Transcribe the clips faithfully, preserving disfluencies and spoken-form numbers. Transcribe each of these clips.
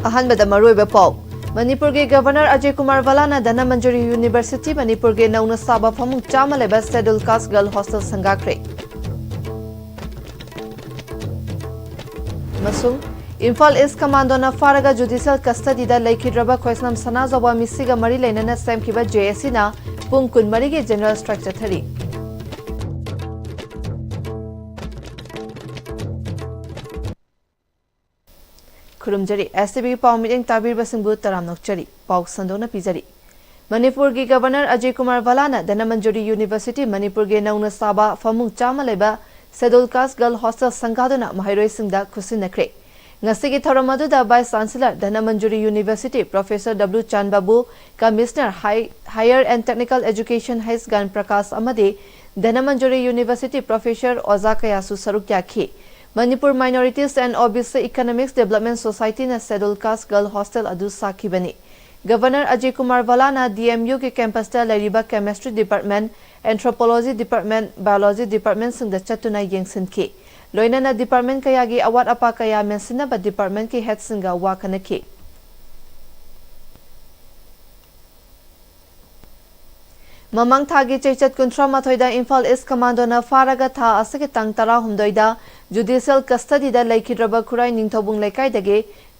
ꯑꯍꯥꯟꯕꯗ ꯃꯔꯨꯑꯣꯏꯕ ꯄꯥꯎ꯫ ꯃꯅꯤꯄꯨꯔꯒꯤ ꯒꯚꯔꯅꯔ ꯑꯖꯌ ꯀꯨꯃꯥꯔ ꯚꯂꯥꯅ ꯙꯅꯃꯟꯖꯨꯔꯤ ꯌꯨꯅꯤꯚꯔꯁꯤꯇꯤ ꯃꯅꯤꯄꯨꯔꯒꯤ ꯅꯧꯅ ꯁꯥꯕ ꯐꯃꯨꯡ ꯆꯥꯝꯃ ꯂꯩꯕ ꯁꯦꯗꯨꯜ ꯀꯥꯁ ꯒꯔꯜ ꯍꯣꯁꯇꯦꯜ ꯁꯪꯒꯥꯈ꯭ꯔꯦ꯫ ꯑꯃꯁꯨꯡ ꯏꯝꯐꯥꯜ ꯏꯁ ꯀꯃꯥꯟꯗꯣꯅ ꯐꯥꯔꯒ ꯖꯨꯗꯤꯁꯤꯌꯦꯜ ꯀꯁꯇꯗꯤꯗ ꯂꯩꯈꯤꯗ꯭ꯔꯕ ꯈꯣꯏꯁꯅꯥꯝ ꯁꯅꯥꯖꯥꯎꯕ ꯃꯤꯁꯤꯒ ꯃꯔꯤ ꯂꯩꯅꯅ ꯁꯦꯝꯈꯤꯕ ꯖꯦꯑꯦꯁꯤꯅ ꯄꯨꯡ ꯀꯨꯟꯃꯔꯤꯒꯤ ꯖꯦꯅꯔꯦꯜ ꯁ꯭ꯇ꯭ꯔꯥꯏꯛ ꯆꯠꯊꯔꯤ꯫ ꯈꯨꯔꯨꯝꯖꯔꯤ꯫ ꯑꯦꯁ ꯇꯤ ꯚꯤ ꯄꯥꯎ ꯃꯤꯠꯌꯦꯡ ꯇꯥꯕꯤꯔꯤꯕꯁꯤꯡꯕꯨ ꯇꯔꯥꯝꯅ ꯑꯣꯛꯆꯔꯤ꯫ ꯄꯥꯎ ꯁꯟꯗꯣꯛꯅ ꯄꯤꯖꯔꯤ꯫ ꯃꯅꯤꯄꯨꯔꯒꯤ ꯒꯚꯔꯅꯔ ꯑꯖꯌ ꯀꯨꯃꯥꯔ ꯚꯂꯥꯅ ꯙꯅꯃꯟꯖꯨꯔꯤ ꯌꯨꯅꯤꯚꯔꯁꯤꯇꯤ ꯃꯅꯤꯄꯨꯔꯒꯤ ꯅꯧꯅ ꯁꯥꯕ ꯐꯃꯨꯡ ꯆꯥꯝꯃ ꯂꯩꯕ ꯁꯦꯗꯨꯜ ꯀꯥꯁ ꯒꯔꯜ ꯍꯣꯁꯇꯦꯜ ꯁꯪꯒꯥꯗꯨꯅ ꯃꯍꯩꯔꯣꯏꯁꯤꯡꯗ ꯈꯨꯠꯁꯤꯟꯅꯈ꯭ꯔꯦ꯫ ꯉꯁꯤꯒꯤ ꯊꯧꯔꯝ ꯑꯗꯨꯗ vice chancellor Dhanamanjuri university professor W ꯆꯥꯟꯕꯥꯕꯨ, ꯀꯃꯤꯁꯅꯔ ꯍꯥꯏ-, ꯍꯥꯌꯔ ꯑꯦꯟ ꯇꯦꯛꯅꯤꯀꯦꯜ ꯑꯦꯖꯨꯀꯦꯁꯟ ꯍꯩꯁ ꯒ꯭ꯌꯥꯟ ꯄ꯭ꯔꯀꯥꯁ ꯑꯃꯗꯤ ꯙꯅꯃꯟꯖꯨꯔꯤ ꯌꯨꯅꯤꯚꯔꯁꯤꯇꯤ ꯄ꯭ꯔꯣꯐꯦꯁꯔ ꯑꯣꯖꯥ ꯀꯌꯥꯁꯨ ꯁꯔꯨꯛ ꯌꯥꯈꯤ꯫ Manipur minorities and O B C economics development ꯁꯣꯁꯥꯏꯇꯤꯅ ꯁꯦꯗꯨꯜ ꯀꯥꯁ ꯒꯔꯜ ꯍꯣꯁꯇꯦꯜ ꯑꯗꯨ ꯁꯥꯈꯤꯕꯅꯤ꯫ Governor Ajay Kumar Bhalla D M ꯌꯨꯒꯤ ꯀꯦꯝꯄꯁꯇ ꯂꯩꯔꯤꯕ chemistry department, anthropology department, biology ꯗꯤꯄꯥꯔꯠꯃꯦꯟꯁꯤꯡꯗ ꯆꯠꯇꯨꯅ ꯌꯦꯡꯁꯤꯟꯈꯤ꯫ ꯂꯣꯏꯅꯅ ꯗꯤꯄꯥꯔꯠꯃꯦꯟ ꯀꯌꯥꯒꯤ ꯑꯋꯥꯠ ꯑꯄꯥ ꯀꯌꯥ ꯃꯦꯟꯁꯤꯟꯅꯕ ꯗꯤꯄꯥꯔꯠꯃꯦꯟꯒꯤ ꯍꯦꯗꯁꯤꯡꯒ ꯋꯥ ꯈꯟꯅꯈꯤ꯫ ꯃꯃꯥꯡ ꯊꯥꯒꯤ ꯆꯩꯆꯠ ꯀꯨꯟꯊ꯭ꯔꯥ ꯃꯥꯊꯣꯏꯗ ꯏꯝꯐꯥꯜ ꯏꯁ ꯀꯃꯥꯟꯗꯣꯅ ꯐꯥꯔꯒ ꯊꯥ ꯑꯁꯤꯒꯤ ꯇꯥꯡ ꯇꯔꯥꯍꯨꯝꯗꯣꯏꯗ ꯖꯨꯗꯤꯁꯤꯌꯦꯜ ꯀꯁꯇꯗꯤꯗ ꯂꯩꯈꯤꯗ꯭ꯔꯕ ꯈꯨꯔꯥꯏ ꯅꯤꯡꯊꯧꯕꯨꯡ ꯂꯩꯀꯥꯏꯗꯒꯤ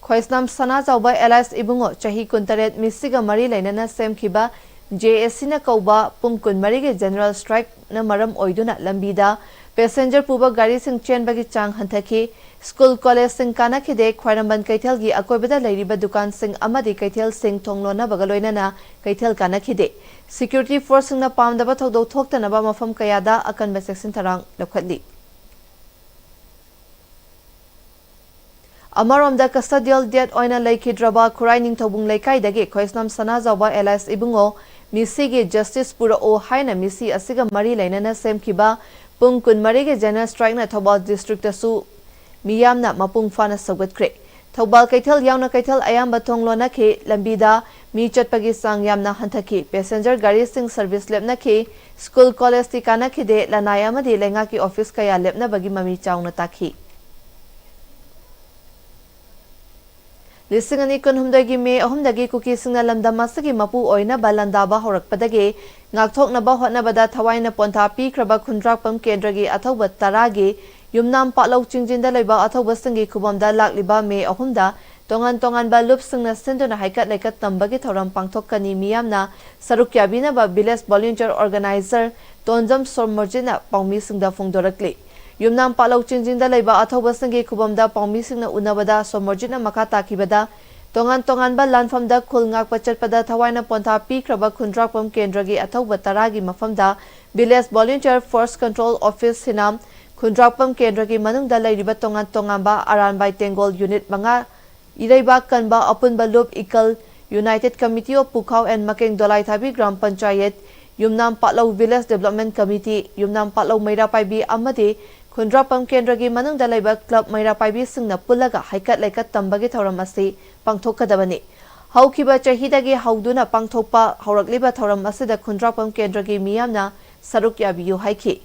ꯈꯣꯏꯁꯅꯥꯝ ꯁꯅꯥꯖꯥꯎꯕ ꯑꯦꯂꯥꯏꯁ ꯏꯕꯨꯡꯉꯣ ꯆꯍꯤ ꯀꯨꯟꯇꯔꯦꯠ ꯃꯤꯁꯤꯒ ꯃꯔꯤ ꯂꯩꯅꯅ ꯁꯦꯝꯈꯤꯕ ꯖꯦ ꯑꯦ ꯁꯤꯅ ꯀꯧꯕ ꯄꯨꯡ ꯀꯨꯟꯃꯔꯤꯒꯤ ꯖꯦꯅꯔꯦꯜ ꯁ꯭ꯇ꯭ꯔꯥꯏꯛꯅ ꯃꯔꯝ ꯑꯣꯏꯗꯨꯅ ꯂꯝꯕꯤꯗ ꯄꯦꯁꯦꯟꯖꯔ ꯄꯨꯕ ꯒꯥꯔꯤꯁꯤꯡ ꯆꯦꯟꯕꯒꯤ ꯆꯥꯡ ꯍꯟꯊꯈꯤ꯫ ꯁ꯭ꯀꯨꯜ ꯀꯣꯂꯦꯖꯁꯤꯡ ꯀꯥꯅꯈꯤꯗꯦ꯫ ꯈ꯭ꯋꯥꯏꯔꯝꯕꯟ ꯀꯩꯊꯦꯜꯒꯤ ꯑꯀꯣꯏꯕꯗ ꯂꯩꯔꯤꯕ ꯗꯨꯀꯥꯟꯁꯤꯡ ꯑꯃꯗꯤ ꯀꯩꯊꯦꯜꯁꯤꯡ ꯊꯣꯡ ꯂꯣꯟꯅꯕꯒ ꯂꯣꯏꯅꯅ ꯀꯩꯊꯦꯜ ꯀꯥꯅꯈꯤꯗꯦ꯫ ꯁꯦꯀ꯭ꯌꯨꯔꯤꯇꯤ ꯐꯣꯔꯁꯁꯤꯡꯅ ꯄꯥꯝꯗꯕ ꯊꯧꯗꯣꯛ ꯊꯣꯛꯇꯅꯕ ꯃꯐꯝ ꯀꯌꯥꯗ ꯑꯀꯟꯕ ꯆꯦꯛꯁꯤꯟ ꯊꯧꯔꯥꯡ ꯂꯧꯈꯠꯂꯤ꯫ ꯑꯃꯔꯣꯝꯗ, ꯀꯁꯇꯗꯤꯌꯦꯜ ꯗꯦꯠ ꯑꯣꯏꯅ ꯂꯩꯈꯤꯗ꯭ꯔꯕ ꯈꯨꯔꯥꯏ ꯅꯤꯡꯊꯧꯕꯨꯡ ꯂꯩꯀꯥꯏꯗꯒꯤ ꯈꯣꯏꯁꯅꯥꯝ ꯁꯅꯥꯖꯥꯎꯕ ꯑꯦꯂꯥꯏꯁ ꯏꯕꯨꯡꯉꯣ ꯃꯤꯁꯤꯒꯤ ꯖꯁꯇꯤꯁ ꯄꯨꯔꯛꯑꯣ ꯍꯥꯏꯅ ꯃꯤꯁꯤ ꯑꯁꯤꯒ ꯃꯔꯤ ꯂꯩꯅꯅ ꯁꯦꯝꯈꯤꯕ ꯄꯨꯡ ꯀꯨꯟꯃꯔꯤꯒꯤ ꯖꯦꯅꯔꯦꯜ ꯁ꯭ꯇ꯭ꯔꯥꯏꯛꯅ ꯊꯧꯕꯥꯜ ꯗꯤꯁꯇ꯭ꯔꯤꯛꯇꯁꯨ ꯃꯤꯌꯥꯝꯅ ꯃꯄꯨꯡ ꯐꯥꯅ ꯁꯧꯒꯠꯈ꯭ꯔꯦ꯫ ꯊꯧꯕꯥꯜ ꯀꯩꯊꯦꯜ ꯌꯥꯎꯅ ꯀꯩꯊꯦꯜ ꯑꯌꯥꯝꯕ ꯊꯣꯡ ꯂꯣꯟꯅꯈꯤ꯫ ꯂꯝꯕꯤꯗ ꯃꯤ ꯆꯠꯄꯒꯤ ꯆꯥꯡ ꯌꯥꯝꯅ ꯍꯟꯊꯈꯤ꯫ ꯄꯦꯁꯦꯟꯖꯔ ꯒꯥꯔꯤꯁꯤꯡ ꯁꯔꯚꯤꯁ ꯂꯦꯞꯅꯈꯤ꯫ ꯁ꯭ꯀꯨꯜ ꯀꯣꯂꯦꯖꯇꯤ ꯀꯥꯅꯈꯤꯗꯦ꯫ ꯂꯅꯥꯏ ꯑꯃꯗꯤ ꯂꯩꯉꯥꯛꯀꯤ ꯑꯣꯐꯤꯁ ꯀꯌꯥ ꯂꯦꯞꯅꯕꯒꯤ ꯃꯃꯤ ꯆꯥꯎꯅ ꯇꯥꯈꯤ꯫ ꯂꯤꯁꯤꯡ ꯑꯅꯤ ꯀꯨꯟꯍꯨꯝꯗꯣꯏꯒꯤ ꯃꯦ ꯑꯍꯨꯝꯗꯒꯤ ꯀꯨꯀꯤꯁꯤꯡꯅ ꯂꯝꯗꯝ ꯑꯁꯤꯒꯤ ꯃꯄꯨ ꯑꯣꯏꯅꯕ ꯂꯥꯟꯗꯥꯕ ꯍꯧꯔꯛꯄꯗꯒꯤ ꯉꯥꯛꯊꯣꯛꯅꯕ ꯍꯣꯠꯅꯕꯗ ꯊꯋꯥꯏꯅ ꯄꯣꯟꯊꯥ ꯄꯤꯈ꯭ꯔꯕ ꯈꯨꯟꯗ꯭ꯔꯥꯛꯄꯝ ꯀꯦꯟꯗ꯭ꯔꯒꯤ ꯑꯊꯧꯕ ꯇꯔꯥꯒꯤ ꯌꯨꯝꯅꯥꯝ ꯄꯥꯠꯂꯧ ꯆꯤꯡꯖꯤꯟꯗ ꯂꯩꯕ ꯑꯊꯧꯕꯁꯤꯡꯒꯤ ꯈꯨꯕꯝꯗ ꯂꯥꯛꯂꯤꯕ ꯃꯦ ꯑꯍꯨꯝꯗ ꯇꯣꯉꯥꯟ ꯇꯣꯉꯥꯟꯕ ꯂꯨꯞꯁꯤꯡꯅ ꯁꯤꯟꯗꯨꯅ ꯍꯩꯀꯠ ꯂꯩꯀꯠ ꯇꯝꯕꯒꯤ ꯊꯧꯔꯝ ꯄꯥꯡꯊꯣꯛꯀꯅꯤ꯫ ꯃꯤꯌꯥꯝꯅ ꯁꯔꯨꯛ ꯌꯥꯕꯤꯅꯕ village volunteer organizer ꯇꯣꯟꯖꯝ ꯁꯣꯃꯣꯔꯖꯤꯠꯅ ꯄꯥꯎꯃꯤꯁꯤꯡꯗ ꯐꯣꯡꯗꯣꯔꯛꯂꯤ꯫ ꯌꯨꯝꯅꯥꯝ ꯄꯥꯠꯂꯧ ꯆꯤꯡꯖꯤꯡꯗ ꯂꯩꯕ ꯑꯊꯧꯕꯁꯤꯡꯒꯤ ꯈꯨꯕꯝꯗ ꯄꯥꯎꯃꯤꯁꯤꯡꯅ ꯎꯅꯕꯗ ꯁꯣꯃꯣꯔꯖꯤꯠꯅ ꯃꯈꯥ ꯇꯥꯈꯤꯕꯗ, ꯇꯣꯉꯥꯟ ꯇꯣꯉꯥꯟꯕ ꯂꯥꯟꯐꯝꯗ ꯈꯨꯜ ꯉꯥꯛꯄ ꯆꯠꯄꯗ ꯊꯋꯥꯏꯅ ꯄꯣꯟꯊꯥ ꯄꯤꯈ꯭ꯔꯕ ꯈꯨꯟꯗ꯭ꯔꯥꯛꯄꯝ ꯀꯦꯟꯗ꯭ꯔꯒꯤ ꯑꯊꯧꯕ ꯇꯔꯥꯒꯤ ꯃꯐꯝꯗ village volunteer force control office ꯁꯤꯅ ꯈꯨꯟꯗ꯭ꯔꯥꯛꯄꯝ ꯀꯦꯟꯗ꯭ꯔꯒꯤ ꯃꯅꯨꯡꯗ ꯂꯩꯔꯤꯕ ꯇꯣꯉꯥꯟ ꯇꯣꯉꯥꯟꯕ ꯑꯔꯥꯟꯕꯥꯏ ꯇꯦꯡꯒꯣꯜ unit ꯃꯉꯥ, ꯏꯔꯩꯕꯥꯛ ꯀꯟꯕ ꯑꯄꯨꯟꯕ ꯂꯨꯞ ꯏꯀꯜ, United Committee of Pukhao and Makeng Dolaithabi gram panchayat, ꯌꯨꯝꯅꯥꯝ ꯄꯥꯠꯂꯧ village development committee, ꯌꯨꯝꯅꯥꯝ ꯄꯥꯠꯂꯧ ꯃꯩꯔꯥ ꯄꯥꯏꯕꯤ ꯑꯃꯗꯤ ꯈꯨꯟꯗ꯭ꯔꯥꯛꯄꯝ ꯀꯦꯟꯗ꯭ꯔꯒꯤ ꯃꯅꯨꯡꯗ ꯂꯩꯕ club ꯃꯩꯔꯥ ꯄꯥꯏꯕꯤꯁꯤꯡꯅ ꯄꯨꯜꯂꯒ ꯍꯩꯀꯠ ꯂꯩꯀꯠ ꯇꯝꯕꯒꯤ ꯊꯧꯔꯝ ꯑꯁꯤ ꯄꯥꯡꯊꯣꯛꯀꯗꯕꯅꯤ꯫ ꯍꯧꯈꯤꯕ ꯆꯍꯤꯗꯒꯤ ꯍꯧꯗꯨꯅ ꯄꯥꯡꯊꯣꯛꯄ ꯍꯧꯔꯛꯂꯤꯕ ꯊꯧꯔꯝ ꯑꯁꯤꯗ ꯈꯨꯟꯗ꯭ꯔꯥꯛꯄꯝ ꯀꯦꯟꯗ꯭ꯔꯒꯤ ꯃꯤꯌꯥꯝꯅ ꯁꯔꯨꯛ ꯌꯥꯕꯤꯌꯨ ꯍꯥꯏꯈꯤ꯫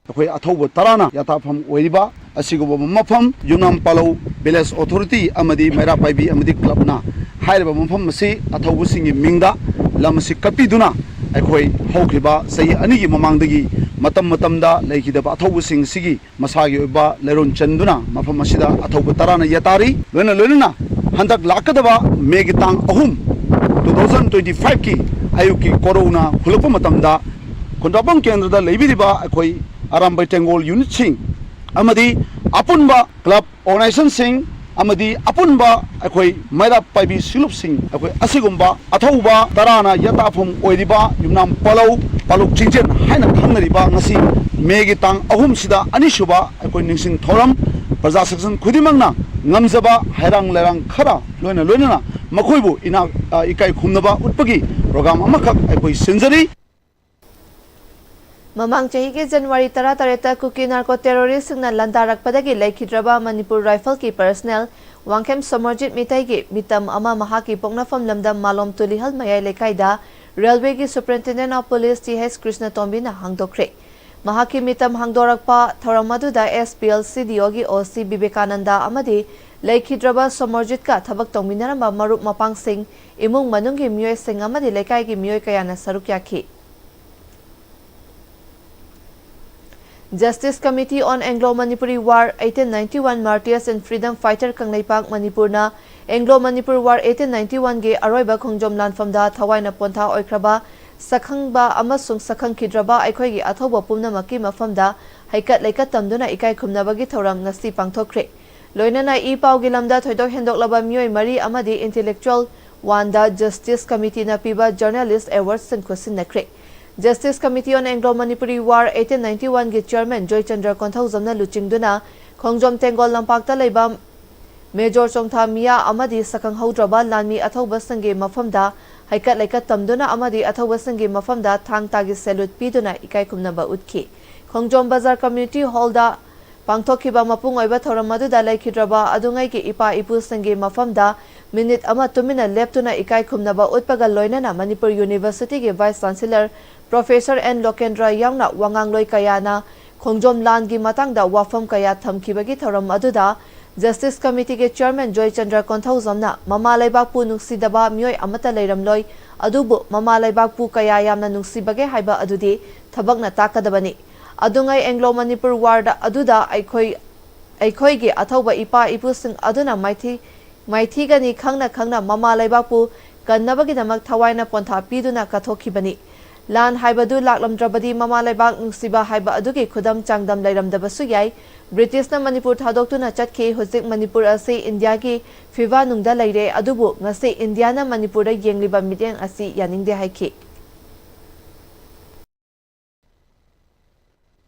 ꯑꯩꯈꯣꯏ ꯑꯊꯧꯕ ꯇꯔꯥꯅ ꯌꯥꯇꯥꯐꯝ ꯑꯣꯏꯔꯤꯕ ꯑꯁꯤꯒꯨꯝꯕ ꯃꯐꯝ ꯌꯨꯝꯅꯥꯝ ꯄꯥꯂꯧ village authority ꯑꯃꯗꯤ ꯃꯩꯔꯥ ꯄꯥꯏꯕꯤ ꯑꯃꯗꯤ clubꯅ ꯍꯥꯏꯔꯤꯕ ꯃꯐꯝ ꯑꯁꯤ ꯑꯊꯧꯕꯁꯤꯡꯒꯤ ꯃꯤꯡꯗ ꯂꯝ ꯑꯁꯤ ꯀꯠꯄꯤꯗꯨꯅ ꯑꯩꯈꯣꯏ ꯍꯧꯈꯤꯕ ꯆꯍꯤ ꯑꯅꯤꯒꯤ ꯃꯃꯥꯡꯗꯒꯤ ꯃꯇꯝ ꯃꯇꯝꯗ ꯂꯩꯈꯤꯗꯕ ꯑꯊꯧꯕꯁꯤꯡ ꯑꯁꯤꯒꯤ ꯃꯁꯥꯒꯤ ꯑꯣꯏꯕ ꯂꯩꯔꯣꯟ ꯆꯟꯗꯨꯅ ꯃꯐꯝ ꯑꯁꯤꯗ ꯑꯊꯧꯕ ꯇꯔꯥꯅ ꯌꯥꯇꯥꯔꯤ꯫ ꯂꯣꯏꯅ ꯂꯣꯏꯅꯅ ꯍꯟꯗꯛ ꯂꯥꯛꯀꯗꯕ ꯃꯦꯒꯤ ꯇꯥꯡ ꯑꯍꯨꯝ, two thousand twenty fiveꯀꯤ ꯑꯌꯨꯛꯀꯤ ꯀꯣꯔꯧꯅ ꯍꯨꯜꯂꯛꯄ ꯃꯇꯝꯗ ꯈꯨꯟꯗ꯭ꯔꯥꯛꯄꯝ ꯀꯦꯟꯗ꯭ꯔꯗ ꯂꯩꯕꯤꯔꯤꯕ ꯑꯩꯈꯣꯏ ꯑꯔꯥꯝꯕꯥꯏ ꯇꯦꯡꯒꯣꯜ unitꯁꯤꯡ ꯑꯃꯗꯤ ꯑꯄꯨꯟꯕ club organizationꯁꯤꯡ ꯑꯃꯗꯤ ꯑꯄꯨꯟꯕ ꯑꯩꯈꯣꯏ ꯃꯩꯔꯥ ꯄꯥꯏꯕꯤ ꯁꯤꯡꯂꯨꯞꯁꯤꯡ, ꯑꯩꯈꯣꯏ ꯑꯁꯤꯒꯨꯝꯕ ꯑꯊꯧꯕ ꯇꯔꯥꯅ ꯌꯥꯇꯥꯐꯝ ꯑꯣꯏꯔꯤꯕ ꯌꯨꯝꯅꯥꯝ ꯄꯥꯂꯧ, ꯄꯥꯂꯧ ꯆꯤꯡꯖꯦꯟ ꯍꯥꯏꯅ ꯈꯪꯅꯔꯤꯕ ꯉꯁꯤ ꯃꯦꯒꯤ ꯇꯥꯡ ꯑꯍꯨꯝꯁꯤꯗ ꯑꯅꯤꯁꯨꯕ ꯑꯩꯈꯣꯏ ꯅꯤꯡꯁꯤꯡ ꯊꯧꯔꯝ ꯄ꯭ꯔꯖꯥ section ꯈꯨꯗꯤꯡꯃꯛꯅ ꯉꯝꯖꯕ ꯍꯩꯔꯥꯡ ꯂꯩꯔꯥꯡ ꯈꯔ ꯂꯣꯏꯅ ꯂꯣꯏꯅꯅ ꯃꯈꯣꯏꯕꯨ ꯏꯅꯥ-, ꯑ, ꯏꯀꯥꯏ ꯈꯨꯝꯅꯕ ꯎꯠꯄꯒꯤ program ꯑꯃꯈꯛ ꯑꯩꯈꯣꯏ ꯁꯤꯟꯖꯔꯤ꯫ ꯃꯃꯥꯡ ꯆꯍꯤꯒꯤ ꯖꯅꯋꯥꯔꯤ ꯇꯔꯥꯇꯔꯦꯠꯇ ꯀꯨꯀꯤ narco terroristꯁꯤꯡꯅ ꯂꯥꯟꯗꯥꯔꯛꯄꯗꯒꯤ ꯂꯩꯈꯤꯗ꯭ꯔꯕ ꯃꯅꯤꯄꯨꯔ Rifleꯀꯤ personnel ꯋꯥꯡꯈꯦꯝ ꯁꯣꯃꯔꯖꯤꯠ ꯃꯤꯇꯩꯒꯤ ꯃꯤꯇꯝ ꯑꯃ ꯃꯍꯥꯛꯀꯤ ꯄꯣꯛꯅꯐꯝ ꯂꯝꯗꯝ ꯃꯥꯂꯣꯝ ꯇꯨꯂꯤꯍꯜ ꯃꯌꯥꯏ ꯂꯩꯀꯥꯏꯗ Railwayꯒꯤ Superintendent of Police T H ꯀ꯭ꯔꯤꯁꯅꯇꯣꯝꯕꯤꯅ ꯍꯥꯡꯗꯣꯛꯈ꯭ꯔꯦ꯫ ꯃꯍꯥꯛꯀꯤ ꯃꯤꯇꯝ ꯍꯥꯡꯗꯣꯔꯛꯄ ꯊꯧꯔꯝ ꯑꯗꯨꯗ S P L C D O ꯒꯤ O C ꯕꯤꯕꯦꯀꯥꯅꯟꯗ ꯑꯃꯗꯤ ꯂꯩꯈꯤꯗ꯭ꯔꯕ ꯁꯣꯃꯔꯖꯤꯠꯀ ꯊꯕꯛ ꯇꯧꯃꯤꯟꯅꯔꯝꯕ ꯃꯔꯨꯞ ꯃꯄꯥꯡꯁꯤꯡ, ꯏꯃꯨꯡ ꯃꯅꯨꯡꯒꯤ ꯃꯤꯑꯣꯏꯁꯤꯡ ꯑꯃꯗꯤ ꯂꯩꯀꯥꯏꯒꯤ ꯃꯤꯑꯣꯏ ꯀꯌꯥꯅ ꯁꯔꯨꯛ ꯌꯥꯈꯤ꯫ Justice Committee on Anglo-Manipuri War eighteen ninety-one Martyrs and Freedom Fighter Kangleipak ꯃꯅꯤꯄꯨꯔꯅ Anglo-Manipur War eighteen ninety-one ꯒꯤ ꯑꯔꯣꯏꯕ ꯈꯣꯡꯖꯣꯝ ꯂꯥꯟꯐꯝꯗ ꯊꯋꯥꯏꯅ ꯄꯣꯟꯊꯥ ꯑꯣꯏꯈ꯭ꯔꯕ ꯁꯛꯈꯪꯕ ꯑꯃꯁꯨꯡ ꯁꯛꯈꯪꯈꯤꯗ꯭ꯔꯕ ꯑꯩꯈꯣꯏꯒꯤ ꯑꯊꯧꯕ ꯄꯨꯝꯅꯃꯛꯀꯤ ꯃꯐꯝꯗ ꯍꯩꯀꯠ ꯂꯩꯀꯠ ꯇꯝꯗꯨꯅ ꯏꯀꯥꯏ ꯈꯨꯝꯅꯕꯒꯤ ꯊꯧꯔꯝ ꯉꯁꯤ ꯄꯥꯡꯊꯣꯛꯈ꯭ꯔꯦ꯫ ꯂꯣꯏꯅꯅ ꯏ ꯄꯥꯎꯒꯤ ꯂꯝꯗ ꯊꯣꯏꯗꯣꯛ ꯍꯦꯟꯗꯣꯛꯂꯕ ꯃꯤꯑꯣꯏ ꯃꯔꯤ ꯑꯃꯗꯤ intellectual ꯋꯥꯟꯗ Justice Committee ꯅ ꯄꯤꯕ Journalist Award ꯁꯤꯡ ꯈꯨꯠꯁꯤꯟꯅꯈ꯭ꯔꯦ꯫ Justice Committee on Anglo-Manipuri War eighteen ninety-one ꯒꯤ Chairman ꯖꯣꯏꯆꯟꯗ꯭ꯔ ꯀꯣꯟꯊꯧꯖꯝꯅ ꯂꯨꯆꯤꯡꯗꯨꯅ ꯈꯣꯡꯖꯣꯝ ꯇꯦꯡꯒꯣꯜ ꯂꯝꯄꯥꯛꯇ ꯂꯩꯕ Major ꯆꯣꯡꯊꯥ ꯃꯤꯌꯥ ꯑꯃꯗꯤ ꯁꯛꯈꯪꯍꯧꯗ꯭ꯔꯕ ꯂꯥꯟꯃꯤ ꯑꯊꯧꯕꯁꯤꯡꯒꯤ ꯃꯐꯝꯗ ꯍꯩꯀꯠ ꯂꯩꯀꯠ ꯇꯝꯗꯨꯅ ꯑꯃꯗꯤ ꯑꯊꯧꯕꯁꯤꯡꯒꯤ ꯃꯐꯝꯗ ꯊꯥꯡ ꯇꯥꯒꯤ salute ꯄꯤꯗꯨꯅ ꯏꯀꯥꯏ ꯈꯨꯝꯅꯕ ꯎꯠꯈꯤ꯫ ꯈꯣꯡꯖꯣꯝ ꯕꯖꯥꯔ Community Hall ꯗ ꯄꯥꯡꯊꯣꯛꯈꯤꯕ ꯃꯄꯨꯡ ꯑꯣꯏꯕ ꯊꯧꯔꯝ ꯑꯗꯨꯗ ꯂꯩꯈꯤꯗ꯭ꯔꯕ ꯑꯗꯨꯉꯩꯒꯤ ꯏꯄꯥ ꯏꯄꯨꯁꯤꯡꯒꯤ ꯃꯐꯝꯗ minute ꯑꯃ ꯇꯨꯃꯤꯟꯅ ꯂꯦꯞꯇꯨꯅ ꯏꯀꯥꯏ ꯈꯨꯝꯅꯕ ꯎꯠꯄꯒ ꯂꯣꯏꯅꯅ ꯃꯅꯤꯄꯨꯔ University ꯒꯤ Vice Chancellor Professor N ꯂꯣꯀꯦꯟꯗ꯭ꯔ ꯌꯥꯎꯅ ꯋꯥꯉꯥꯡꯂꯣꯏ ꯀꯌꯥꯅ ꯈꯣꯡꯖꯣꯝ ꯂꯥꯟꯒꯤ ꯃꯇꯥꯡꯗ ꯋꯥꯐꯝ ꯀꯌꯥ ꯊꯝꯈꯤꯕꯒꯤ ꯊꯧꯔꯝ ꯑꯗꯨꯗ Justice Committee ꯒꯤ Chairman ꯖꯣꯏꯆꯟꯗ꯭ꯔ ꯀꯣꯟꯊꯧꯖꯝꯅ ꯃꯃꯥ ꯂꯩꯕꯥꯛꯄꯨ ꯅꯨꯡꯁꯤꯗꯕ ꯃꯤꯑꯣꯏ ꯑꯃꯠꯇ ꯂꯩꯔꯝꯂꯣꯏ, ꯑꯗꯨꯕꯨ ꯃꯃꯥ ꯂꯩꯕꯥꯛꯄꯨ ꯀꯌꯥ ꯌꯥꯝꯅ ꯅꯨꯡꯁꯤꯕꯒꯦ ꯍꯥꯏꯕ ꯑꯗꯨꯗꯤ ꯊꯕꯛꯅ ꯇꯥꯛꯀꯗꯕꯅꯤ꯫ ꯑꯗꯨꯉꯩ Anglo-Manipur War ꯗ ꯑꯗꯨꯗ ꯑꯩꯈꯣꯏ, ꯑꯩꯈꯣꯏꯒꯤ ꯑꯊꯧꯕ ꯏꯄꯥ ꯏꯄꯨꯁꯤꯡ ꯑꯗꯨꯅ ꯃꯥꯏꯊꯤ, ꯃꯥꯏꯊꯤꯒꯅꯤ ꯈꯪꯅ ꯈꯪꯅ ꯃꯃꯥ ꯂꯩꯕꯥꯛꯄꯨ ꯀꯟꯅꯕꯒꯤꯗꯃꯛ ꯊꯋꯥꯏꯅ ꯄꯣꯟꯊꯥ ꯄꯤꯗꯨꯅ ꯀꯠꯊꯣꯛꯈꯤꯕꯅꯤ꯫ ꯂꯥꯟ ꯍꯥꯏꯕꯗꯨ ꯂꯥꯛꯂꯝꯗ꯭ꯔꯕꯗꯤ ꯃꯃꯥ ꯂꯩꯕꯥꯛ ꯅꯨꯡꯁꯤꯕ ꯍꯥꯏꯕ ꯑꯗꯨꯒꯤ ꯈꯨꯗꯝ ꯆꯥꯡꯗꯝ ꯂꯩꯔꯝꯗꯕꯁꯨ ꯌꯥꯏ꯫ ꯕ꯭ꯔꯤꯇꯤꯁꯅ ꯃꯅꯤꯄꯨꯔ ꯊꯥꯗꯣꯛꯇꯨꯅ ꯆꯠꯈꯤ꯫ ꯍꯧꯖꯤꯛ ꯃꯅꯤꯄꯨꯔ ꯑꯁꯤ ꯏꯟꯗꯤꯌꯥꯒꯤ ꯐꯤꯕꯥꯅꯨꯡꯗ ꯂꯩꯔꯦ, ꯑꯗꯨꯕꯨ ꯉꯁꯤ ꯏꯟꯗꯤꯌꯥꯅ ꯃꯅꯤꯄꯨꯔꯗ ꯌꯦꯡꯂꯤꯕ ꯃꯤꯠꯌꯦꯡ ꯑꯁꯤ ꯌꯥꯅꯤꯡꯗꯦ ꯍꯥꯏꯈꯤ꯫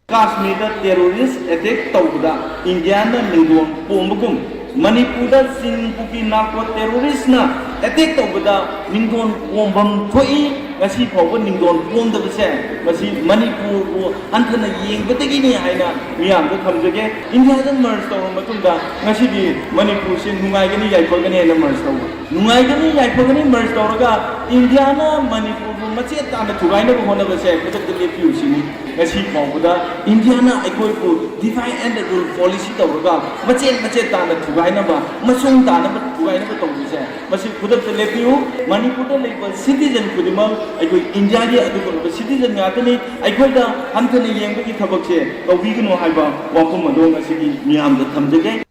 ꯀꯥꯁꯃꯤꯔꯗ terrorist attack ꯇꯧꯕꯗ ꯏꯟꯗꯤꯌꯥꯅ ꯂꯤꯡꯗꯣꯟ ꯄꯣꯝꯕꯒꯨꯝ, ꯃꯅꯤꯄꯨꯔꯗ ꯆꯤꯡ ꯀꯨꯀꯤ narco terroristꯅ ꯑꯦꯇꯦꯛ ꯇꯧꯕꯗ ꯅꯤꯡꯗꯣꯟ ꯄꯣꯝꯐꯝ ꯊꯣꯛꯏ꯫ ꯉꯁꯤ ꯐꯥꯎꯕ ꯅꯤꯡꯗꯣꯟ ꯄꯣꯝꯗꯕꯁꯦ ꯃꯁꯤ ꯃꯅꯤꯄꯨꯔꯕꯨ ꯍꯟꯊꯅ ꯌꯦꯡꯕꯗꯒꯤꯅꯤ ꯍꯥꯏꯅ ꯃꯤꯌꯥꯝꯗ ꯊꯝꯖꯒꯦ꯫ ꯏꯟꯗꯤꯌꯥꯗ ꯃꯔꯖ ꯇꯧꯔꯕ ꯃꯇꯨꯡꯗ ꯉꯁꯤꯗꯤ ꯃꯅꯤꯄꯨꯔꯁꯦ ꯅꯨꯡꯉꯥꯏꯒꯅꯤ ꯌꯥꯏꯐꯒꯅꯤ ꯍꯥꯏꯅ ꯃꯔꯖ ꯇꯧꯕ, ꯅꯨꯡꯉꯥꯏꯒꯅꯤ ꯌꯥꯏꯐꯒꯅꯤ ꯃꯔꯖ ꯇꯧꯔꯒ ꯏꯟꯗꯤꯌꯥꯅ ꯃꯅꯤꯄꯨꯔꯕꯨ ꯃꯆꯦꯠ ꯇꯥꯅ ꯊꯨꯒꯥꯏꯅꯕ ꯍꯣꯠꯅꯕꯁꯦ ꯈꯨꯗꯛꯇ ꯂꯦꯞꯄꯤꯌꯨ ꯁꯤꯅꯤ꯫ ꯉꯁꯤ ꯐꯥꯎꯕꯗ ꯏꯟꯗꯤꯌꯥꯅ ꯑꯩꯈꯣꯏꯕꯨ divide and rule policy ꯇꯧꯔꯒ ꯃꯆꯦꯠ ꯃꯆꯦꯠ ꯇꯥꯅ ꯊꯨꯒꯥꯏꯅꯕ, ꯃꯁꯨꯡ ꯇꯥꯅꯕ ꯊꯨꯒꯥꯏꯅꯕ ꯇꯧꯕꯁꯦ ꯃꯁꯤ ꯈꯨꯗꯛꯇ ꯂꯦꯞꯄꯤꯌꯨ꯫ ꯃꯅꯤꯄꯨꯔꯗ ꯂꯩꯕ citizen ꯈꯨꯗꯤꯡꯃꯛ ꯑꯩꯈꯣꯏ ꯏꯟꯗꯤꯌꯥꯒꯤ ꯑꯗꯨꯒꯨꯝꯂꯕ citizen ꯉꯥꯛꯇꯅꯤ꯫ ꯑꯩꯈꯣꯏꯗ ꯍꯟꯊꯅ ꯌꯦꯡꯕꯒꯤ ꯊꯕꯛꯁꯦ ꯇꯧꯕꯤꯒꯅꯨ ꯍꯥꯏꯕ ꯋꯥꯐꯝ ꯑꯗꯣ ꯉꯁꯤꯒꯤ ꯃꯤꯌꯥꯝꯗ ꯊꯝꯖꯒꯦ꯫